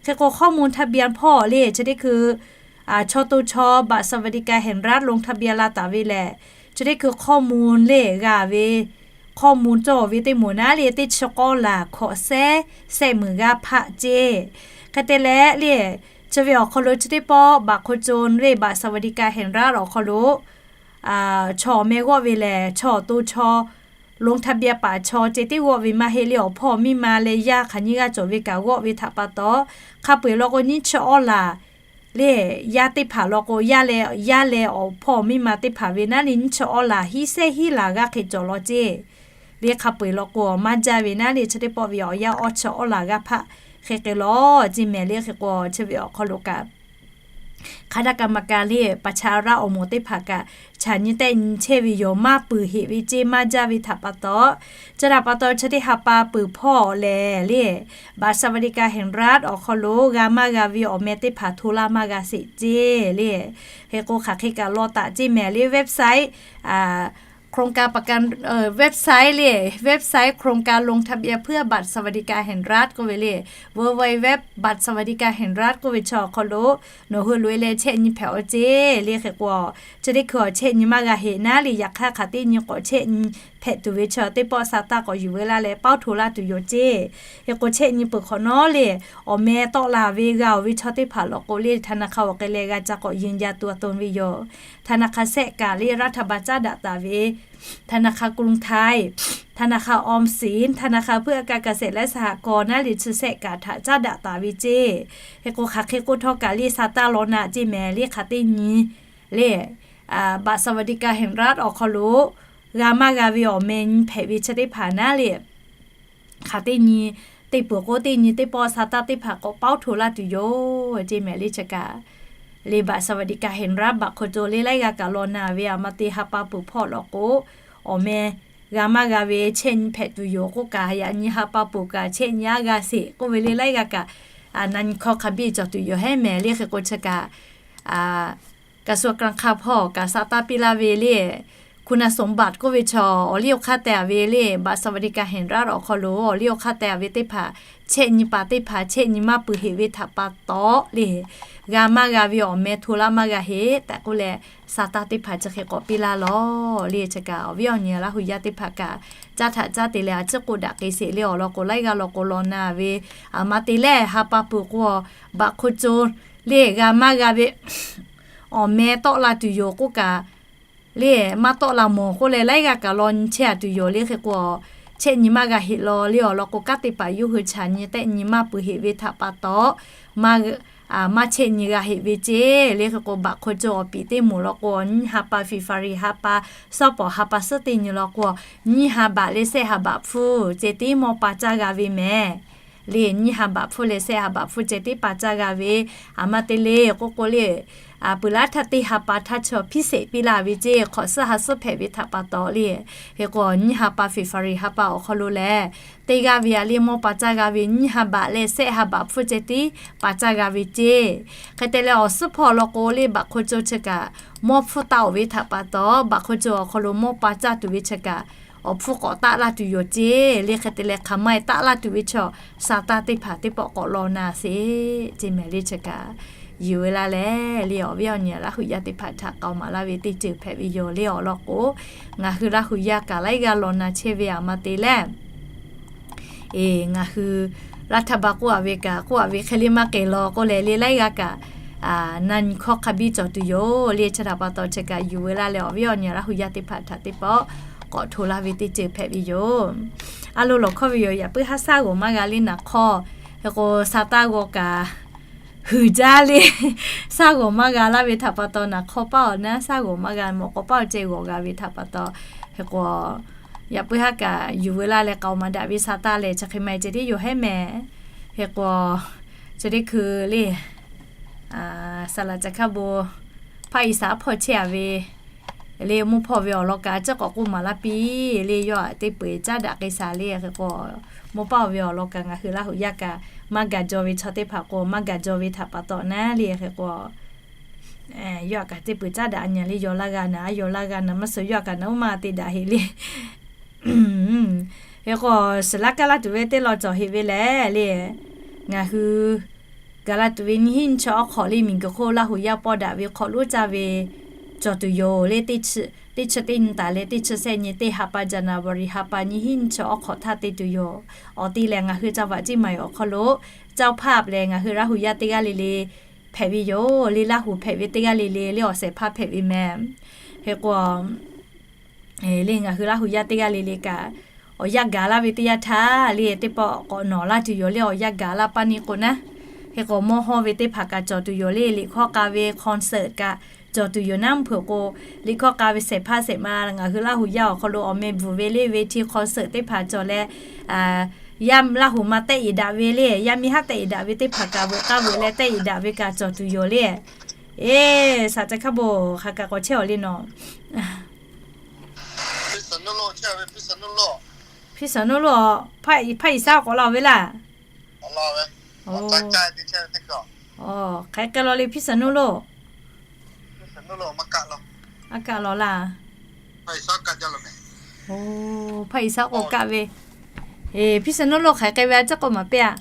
Hk'e k'o ข้อมูล ทะเบียน hpawˇ le chi teˇ hkui chaw to chaw บัตรสวัสดิการแห่งรัฐ ลงทะเบียน la taˍ ve lehˬ, chi teˇ hkui ข้อมูล le g'a ve, ข้อมูล cawˬ ve teˇ moˍ naˉ le teˇ chi k'awˇ laˬ hkawꞈ sehˉ sehˆ meunˍ g'aˇ hpaˆ ceˇ. Hk'e te leh le, chi ve awˬ hk'aw lo chi teˇ pawˆ บัตรคนจน le บัตรสวัสดิการแห่งรัฐ awˬ hk'aw lo chaw awˬ meh g'awˆ ve lehˬ, chaw awˬ to chaw ลงทะเบียน paˍ chaw ceh tiˉ g'awˆ ve maˇ heˆ le awˬ hpawˇ miˇ ma leh yaˇ hk'aˬ nyiˇ g'aˇ cawˬ ve kaꞈ g'awˆ ve htaꞈ pa taw, hk'a peu-eˬ law k'o nyiˇ chi awˇ laˬ le, yaˇ teˇ hpaˍ law k'o, yaˇ leh, yaˇ leh awˬ hpawˇ miˇ ma teˇ hpaˍ ve naˉ le nyiˇ chi awˇ laˬ hiˉ sehˉ hiˉ laˬ g'aˇ hk'e cawˬ law ceˇ. Le hk'a peu-eˬ law k'o maˇ jaˇ ve naˉ le chi teˇ pawˆ ve awˬ yanˇ awˇ chi awˇ laˬ g'aˇ hpaˆ hk'e hk'e law ceˇ mehˍ le hk'e k'o chi ve awˬ hk'aw lo kaꞈ คณะกรรมการ le ประชารัฐ awˬ moˍ teˇ hpaˍ kaꞈ chaꞈ nyi tehˆ nyi chehˇ ve yoˬ maˇ peuˬ heꞈ ve ceˇ maˇ jaˇ ve htaꞈ pa taw, chi htaꞈ pa taw chi teˇ ha pa peuˬ hpawˇ lehˬ le, บัตรสวัสดิการแห่งรัฐ awˬ hk'aw lo g'a maˇ g'a ve awˬ meh teˇ hpaˍ hto laˇ maˇ g'a sheˍ ceˇ le. Hk'e k'o hk'aˬ hk'e kaꞈ law taˍ ceˇ mehˍ le website, โครงการประกัน, website le, website โครงการลงทะเบียนเพื่อบัตรสวัสดิการแห่งรัฐ k'oˆ ve le, www บัตรสวัสดิการแห่งรัฐ k'oˆ ve chi awˬ hk'aw lo nawˬ hui loꞈ-e leh chehˆ nyi hpehꞈ-aw ceˇ le hk'e k'o, chi teˇ hkui awˬ chehˆ nyi maˇ g'a heꞈ naˉ le yaꞈ hk'aˇ hk'aˬ teˇ nyi k'awꞈ chehˆ nyi hpehꞈ tuˬ ve chi teˇ pawˆ sa taˇ k'awꞈ yuˬ ve laˇ leh paoˇ hto laˇ tuˬ yoˬ ceˇ. Hk'e k'o chehˆ nyi peuˬ hk'awꞈ nawˉ le, awˬ meh tawˆ la ve g'a-oˬ ve chaw teˇ hpaˍ law k'o le ธนาคาร awˬ hk'e leh g'a ca k'awꞈ ยืนยันตัวตน ve yoˬ. ธนาคาร sehˆ kaꞈ le รัฐบาล caˉ daꞈ taˍ ve ธนาคารกรุงไทย, ธนาคารออมสิน, ธนาคาร เพื่อการเกษตรและสหกรณ์ naˉ le chi sehˆ kaꞈ htaꞈ caˉ daꞈ taˍ ve ceˇ. Hk'e k'o hk'aˬ hk'e k'oˆ htawˇ kaꞈ le sa taˇ law na ceˇ mehˍ le hk'aˬ teˇ nyi le, บัตรสวัสดิการแห่งรัฐ awˬ hk'aw lo g'a maˇ g'a ve awˬ meh nyi hpehꞈ ve chi teˇ hpaˍ naˉ le hk'aˬ teˇ nyi, teˇ peuˬ k'o teˇ nyi teˇ pawˆ sa taˇ teˇ hpaˍ k'awꞈ paoˇ hto laˇ tuˬ yoˬ ceˇ mehˍ le chi kaꞈ. Le บัตรสวัสดิการแห่งรัฐ บัตรคนจน le laiˉ g'aˇ kaꞈ law na ve a ma te ha pa peuˬ hpawˇ law k'o, awˬ meh g'a maˇ g'a ve chehˆ nyi hpehꞈ tuˬ yoˬ k'oˆ kaꞈ yaꞈ nyi ha pa peuˬ kaꞈ chehˆ nyi aˉ g'a sheˍ k'oˆ ve le laiˉ g'aˇ kaꞈ na nyi hkawˇ hk'a biˇ cawˬ tuˬ yoˬ hehˉ mehˍ le hk'e k'o chi kaꞈ กระทรวงการคลัง hpawˇ kaꞈ sa taˇ piˇ laˇ ve le คุณสมบัติ k'oˆ ve chaw awˬ liˇ awˬ hk'aˇ teh-a ve le บัตรสวัสดิการแห่งรัฐ awˬ hk'aw lo awˬ liˇ awˬ hk'aˇ teh-a ve teˇ hpaˍ chehˆ nyi paˍ teˇ hpaˍ chehˆ nyi maˇ peuˬ heꞈ ve htaꞈ pa taw le, g'a maˇ g'a ve awˬ meh hto laˇ maˇ g'a heꞈ tehꞈ k'oˆ leh, sa taˇ teˇ hpaˍ chi hk'e k'awꞈ piˇ laˇ law le chi kaꞈ awˬ viˉ awˬ nyi Laˇ hu yaˇ teˇ hpaˍ kaꞈ caˇ htaꞈ caˇ te leh a ciˉ k'oˆ daꞈ k'e sheˍ le awˬ lawn k'o laiˉ g'aˇ law k'o law na ve a ma te leh ha pa peuˬ k'o, บัตรคนจน le g'a maˇ g'a ve awˬ meh tawˆ la tuˬ yoˬ k'oˆ kaꞈ le maˇ tawˆ la mawˬ k'oˆ leh laiˉ g'aˇ kaꞈ law nyi chehˇ-a tuˬ yoˬ le hk'e k'o, chehˆ nyi maˇ g'a heꞈ law le awˬ lawn k'o kanˉ te paˍ yawˇ hui chaꞈ nyi tehˆ nyi maˇ peuˬ heꞈ ve htaꞈ pa taw, maˇ chehˆ nyi g'a heꞈ ve ceˇ le hk'e k'o บัตรคนจน awˬ piˍ teˇ moˍ law k'o nyiˇ ha pa February ha pa, sawˉ pawˍ ha pa suhˉ teˇ nyi law k'o, nyiˇ ha baꞈ leh sehˆ ha baꞈ hpfuhˇ ceh tiˉ mawˇ pa caˇ g'a ve mehˍ. Le nyiˇ ha baꞈ hpfuhˇ leh sehˆ ha baꞈ hpfuhˇ ceh tiˉ pa caˇ g'a ve, a ma te le k'oˆ k'o le, peuˬ laˇ htaˇ teˇ ha pa htaˇ chaw hpiˇ sheˍ piˇ laˇ ve ceˇ hk'awꞈ suhˉ ha suhˉ hpehꞈ ve htaꞈ pa taw le, hk'e k'o nyiˇ ha pa February ha pa awˬ hk'aw lo lehˬ, teˇ g'aˇ ve a le mawˇ pa caˇ g'a ve nyiˇ ha baꞈ leh sehˆ ha baꞈ hpfuhˇ ceh tiˉ pa caˇ g'a ve ceˇ. Hk'e te leh awˬ suhˉ hpawˇ law k'o le บัตรคนจน chi kaꞈ mawˇ hpfuhˇ taˇ-oˬ ve htaꞈ pa taw บัตรคนจน awˬ hk'aw lo mawˇ pa caˇ tuˬ ve chi kaꞈ awˬ hpfuhˇ k'awꞈ taˆ laˇ tuˬ yoˬ ceˇ le. Hk'e te leh hk'aˬ ma e taˆ laˇ tuˬ ve chaw Saˍtanˍ teˇ hpaˍ teˇ pawˆ k'awꞈ law na sheˍ ceˇ mehˍ le. Chi kaꞈ yuˬ ve laˇ leh le, awˬ viˉ awˬ nyi Laˇ hu yaˇ teˇ hpaˍ htaꞈ k'aoˍ maˍ laˇ ve teˇ ceuˬ hpehꞈ ve yoˬ le. Awˬ lawn k'o, ngaˬ hui Laˇ hu yaˇ kaꞈ laiˉ g'aˇ law na chehˇ ve aˬ ma te leh, eˬ, ngaˬ hui Laˇ htaˇ ba k'oˆ a ve kaꞈ k'oˆ a ve hk'e le maˇ k'e law k'oˆ leh le, laiˉ g'aˇ kaꞈ na nyi hkawˇ hk'a biˇ cawˬ tuˬ yoˬ le. Chi htaꞈ pa taw chi kaꞈ yuˬ ve laˇ leh, awˬ viˉ awˬ nyi Laˇ hu yaˇ teˇ hpaˍ htaꞈ teˇ pawˆ k'awꞈ hto laˇ ve teˇ ceuˬ hpehꞈ ve yoˬ. A lo lawˬ hkawˇ ve yoˬ. Yaꞈ puiˉ haˉ shaˉ g'awˬ maˇ g'a le naˍ hk'awˇ, hk'e k'o Saˍtanˍ g'aw kaꞈ huiˍ jaˇ le. Shaˉ g'awˬ maˇ g'a laˇ ve htaꞈ pa taw, naˍ hk'awˇ paˇ awˬ naˉ shaˉ g'awˬ maˇ g'a, mawꞈ k'aw paˇ awˬ ceh g'awˬ g'a ve htaꞈ pa taw, hk'e k'o, yaꞈ puiˉ haˉ kaꞈ yuˬ ve laˇ leh k'aoˍ maˍ daꞈ ve Saˍtanˍ lehˬ, chi hk'e ma e ceh tiˉ yoˬ hehˉ mehˍ. Hk'e k'o, chi teˇ hkui le, saˍ laꞈ ca hkaˇ bon hpaˆ iˍ saˍ hpawˇ chehˇ a ve le, mvuhˇ hpawˇ ve awˬ lawn kaꞈ a ciˉ k'awꞈ k'oˆ maˍ laˇ piˇ le. Yawˇ aꞈ teˇ peu eˬ caˉ daꞈ k'ai shaˍ le. Hk'e k'o, mvuhˇ paˇ ve awˬ lawn kaꞈ ngaˬ hui Laˇ hu yaˇ kaꞈ maˇ gaˬ jaw ve chaw teˇ hpaˍ k'o, maˇ gaˬ jaw ve htaꞈ pa taw naˉ le. Hk'e k'o, yawˇ aꞈ kaꞈ teˇ peu eˬ caˉ daꞈ nyi le. Yaw laˇ g'a naˍ, a yaw laˇ g'a naˍ, maˇ suh yawˇ aꞈ kaꞈ naˍ uˉ maˇ te daꞈ heꞈ le. Hk'e k'o, suhˍ laˇ kaˇ laˇ tuˬ ve teˇ law cawˬ heꞈ ve lehˬ le, ngaˬ hui gaˬ la tuˬ ve nyiˇ hinˉ nyiˇ chi awˉ hk'awꞈ le, miˬguiˬ hk'oˆ Laˇ hu yaˇ pawˇ daꞈ ve hk'awꞈ lonˉ caˇ ve cawˬ tuˬ yoˬ le. Teˇ chi teˇ chi teˇ nyi taˍ leh teˇ chi sehˆ nyi teˇ ha pa January ha pa nyiˇ hinˉ nyiˇ chi awˉ hk'awꞈ htaˇ te tuˬ yoˬ. Awˬ te lehˬ, ngaˬ hui ca vaꞈ ceˇ maˍ yoˬ awˬ hk'aw lo เจ้าภาพ lehˬ, ngaˬ hui Laˇ hu yaˇ teˇ g'aˇ le le hpehꞈ ve yoˬ le. Laˇ hu hpehꞈ ve teˇ g'aˇ le le le awˬ shehˍ hpaˇ hpehꞈ ve mehˍ. Hk'e k'o, le ngaˬ hui Laˇ hu yaˇ teˇ g'aˇ le le kaꞈ, awˬ yanˇ gaˬ laˇ ve teˇ yanˇ htaˇ le, teˇ pawˆ k'awꞈ nawˬ laˇ tuˬ yoˬ le. Awˬ yanˇ gaˬ laˇ paˇ ni k'o naˉ, hk'e k'o mawˇ hawˇ ve teˇ hpaˍ kaꞈ cawˬ tuˬ yoˬ le. Liꞈ hkawˇ k'a ve concert kaꞈ cawˬ tuˬ yoˬ naˉ. Mvuhˇ hpeuꞈ k'o, liꞈ hkawˇ k'a ve shehˍ hpaˇ shehˍ ma ngaˬ hui Laˇ hu yaˇ awˬ hk'aw lo awˬ meh bvuhˬ ve le ve ti concert teˇ hpaˍ cawˬ leh, yaˇ Laˇ hu ma tehˆ iˍ daꞈ ve le, yaˇ miˇ haˉ tehˆ iˍ daꞈ ve teˇ hpaˍ kaꞈ veuꞈ k'aˇ veuꞈ leh tehˆ iˍ daꞈ ve kaꞈ cawˬ tuˬ yoˬ le. Eˬ, saˍ ca hkaˇ bon hk'aˬ kaꞈ k'awꞈ chehˇ awˬ le nawˬ. Hpiˇ saˍ nuˇ loˆ, hpaˇ iˍ saˉ k'awꞈ la ve laˇ. Hk'aˬ hk'e law le hpiˇ saˍ nuˇ loˆ. Maˇ kaˆ law laˇ. Hpaˇ iˍ saˉ k'awꞈ kaˆ ve. Eˬ, hpiˇ saˍ nuˇ loˆ hk'aˬ hk'e ve a ciˉ k'oˆ maˍ piˇ a.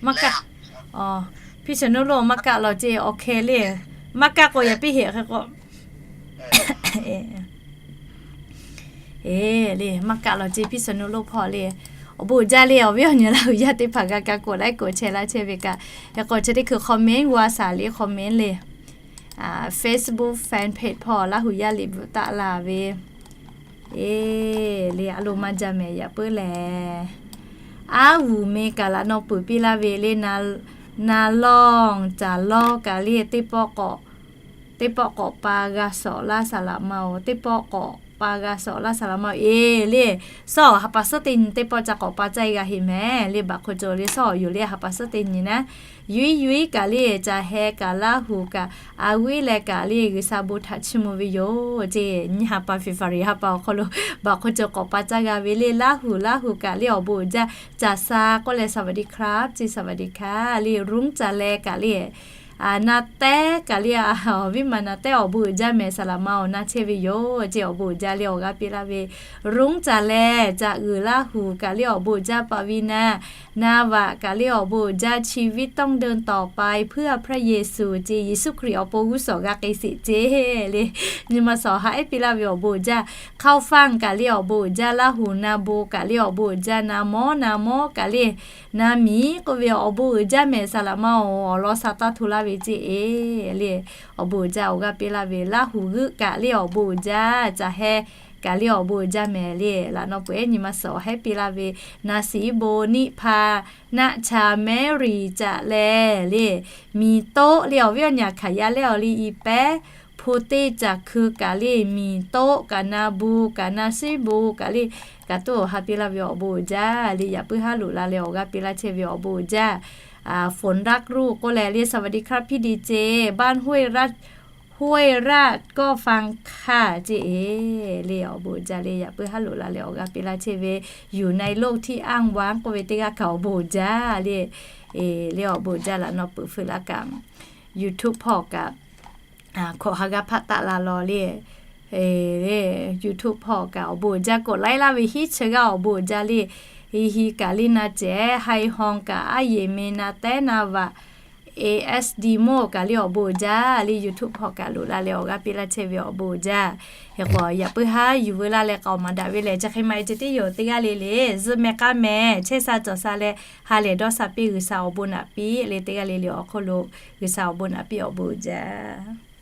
Maˇ kaˆ. Hpiˇ saˍ nuˇ loˆ maˇ kaˆ law ceˇ, awˬ hkeh le. Maˇ kaˆ k'o yaꞈ piˇ heꞈ hk'e k'o. Eˬ, le maˇ kaˆ law ceˇ hpiˇ saˍ nuˇ loˆ hpawˇ le. Awˬ bon uiˍ jaˇ le, awˬ viˉ awˬ nyi Laˇ hu yaˇ teˇ hpaˍ g'a kaꞈ k'oꞈ laiˉ k'oꞈ chehˇ laˇ chehˇ ve kaꞈ. Hk'e k'o chi teˇ hkui comment g'a shaˍ le comment le. Facebook fan page hpawˇ Laˇ hu yaˇ liꞈ bvuhꞈ taˆ la ve. Eˬ, le a loˍ maˇ jaˇ mehˍ yaꞈ puiˉ lehˬ. Aˉ vuˬ meh kaꞈ laꞈ naw peuˬ piˇ laˇ ve le, na lawˇ caˍ lawˇ kaꞈ le teˇ pawˆ k'awꞈ, teˇ pawˆ k'awꞈ pa g'a shawˍ laˇ saˍ laꞈ ma oˬ, teˇ pawˆ k'awꞈ pa g'a shawˍ laˇ saˍ laꞈ ma oˬ. Eˬ, le sawˉ ha pa suhˉ teˇ nyi teˇ pawˆ ca k'awꞈ pa caˇ g'a heꞈ mehˍ le. Baˬ hk'o co le sawˉ yuˬ le ha pa suhˉ teˇ nyi naˉ, yuiˉ yuiˉ kaꞈ le caˬ heh kaꞈ Laˇ hu kaꞈ a viˉ leh kaꞈ le G'uiˬsha bon htaꞈ chiˇ mvuh ve yoˬ ceˇ. Nyiˇ ha pa February ha pa awˬ hk'aw lo baˬ hk'o co k'awꞈ pa caˇ g'a ve le. Laˇ hu Laˇ hu kaꞈ le awˬ bon uiˍ jaˇ. Caˬ sha k'oˆ leh สวัสดีครับ ceˇ สวัสดีค่ะ le. Ruˉ caˬ leh kaꞈ le, na tehˉ kaꞈ le, awˬ viˉ ma na tehˉ awˬ bon uiˍ jaˇ mehˍ saˍ laꞈ ma awˬ na chehˇ ve yoˬ ceˇ. Awˬ bon uiˍ jaˇ le awˬ g'aˇ piˇ laˇ ve. Ruˉ caˬ leh caˬ uiˍ Laˇ hu kaꞈ le awˬ bon uiˍ jaˇ. ปวีณา นาวะ kaꞈ le awˬ bon uiˍ jaˇ. ชีวิตต้องเดินต่อไปเพื่อพระเยซู ceˇ, Yeˍsuˆ Hkriꞈ awˬ pon g'uˇ suhˍ g'a k'ai sheˍ ceˇ le. Nyi ma suhˍ ha ehˉ piˇ laˇ ve awˬ bon uiˍ jaˇ. ข้าวฟ่าง kaꞈ le awˬ bon uiˍ jaˇ. Laˇ hu na bon kaꞈ le awˬ bon uiˍ jaˇ. Na mawˉ na mawˉ kaꞈ le, na miˬ k'oˆ ve awˬ bon uiˍ jaˇ mehˍ saˍ laꞈ ma oˬ. Awˬ lawn sha taˇ hto laˇ ve ceˇ e le. Awˬ bon uiˍ jaˇ awˬ g'aˇ piˇ laˇ ve. Laˇ hu g'euˆ kaꞈ le awˬ bon uiˍ jaˇ. Caˬ heh kaꞈ le awˬ bon uiˍ jaˇ mehˍ le. Laꞈ naw peuˬ ehˉ nyi ma suhˍ awˬ hehˉ piˇ laˇ ve. Na shiˍ bon niˆ hpa naˆ cha Mary caꞈ leh le, miˬ toˆ le awˬ viˉ awˬ nyi hk'aˬ yaˇ leh awˬ le i pehˉ, hpu teˇ caˬ hkui kaꞈ le miˬ toˆ kaꞈ na bon kaꞈ na shiˍ bon kaꞈ le, kaꞈ toˆ awˬ ha piˇ laˇ ve awˬ bon uiˍ jaˇ le. Yaꞈ puiˉ haˉ loꞈ la leh awˬ g'aˇ piˇ laˇ chehˇ ve awˬ bon uiˍ jaˇ. Phone รักลูก k'oˆ leh le สวัสดีครับพี่ดีเจ บ้านห้วยราช Huai raˇ kawˇ fanˇ hk'aˇ ceˇ le, awˬ bon jaˇ le. Yaꞈ puiˉ haˉ loꞈ la leh awˬ g'aˇ piˇ laˇ chehˇ ve, อยู่ในโลกที่อ้างว้าง k'oˆ ve teˇ g'aˇ kaꞈ awˬ bon jaˇ le. Le awˬ bon jaˇ laꞈ nawˉ peuˬ feu laˇ kaꞈ, YouTube hpawˇ kaꞈ hkawꞈ ha g'aˇ hpaˆ taˆ la law le. YouTube hpawˇ kaꞈ awˬ bon jaˇ, กดไลค์ laˇ ve hiˉ chi g'aˇ awˬ bon jaˇ le. Hi hi kaꞈ le na cehˬ, Hai Hong kaꞈ aˉ yeˬ me na tehˉ na vaꞈ, ASD Mo kaꞈ le awˬ bon jaˇ le. YouTube hpawˇ kaꞈ loꞈ la leh awˬ g'aˇ piˇ laˇ chehˇ ve awˬ bon jaˇ. Hk'e k'o yaꞈ puiˉ haˉ yuˬ veu laˇ leh k'a awˬ maˍ daꞈ ve lehˬ, chi hk'e ma e ceh tiˉ yoˬ. Teˇ g'aˇ le le zuhˆ meh k'aˉ meh chehˇ sha cawˬ sha leh ha lehˬ dawˇ sha piˇ, G'uiˬsha awˬ bon naꞈ piˇ le. Teˇ g'aˇ le le awˬ hk'oˆ lo G'uiˬsha awˬ bon naꞈ piˇ, awˬ bon jaˇ.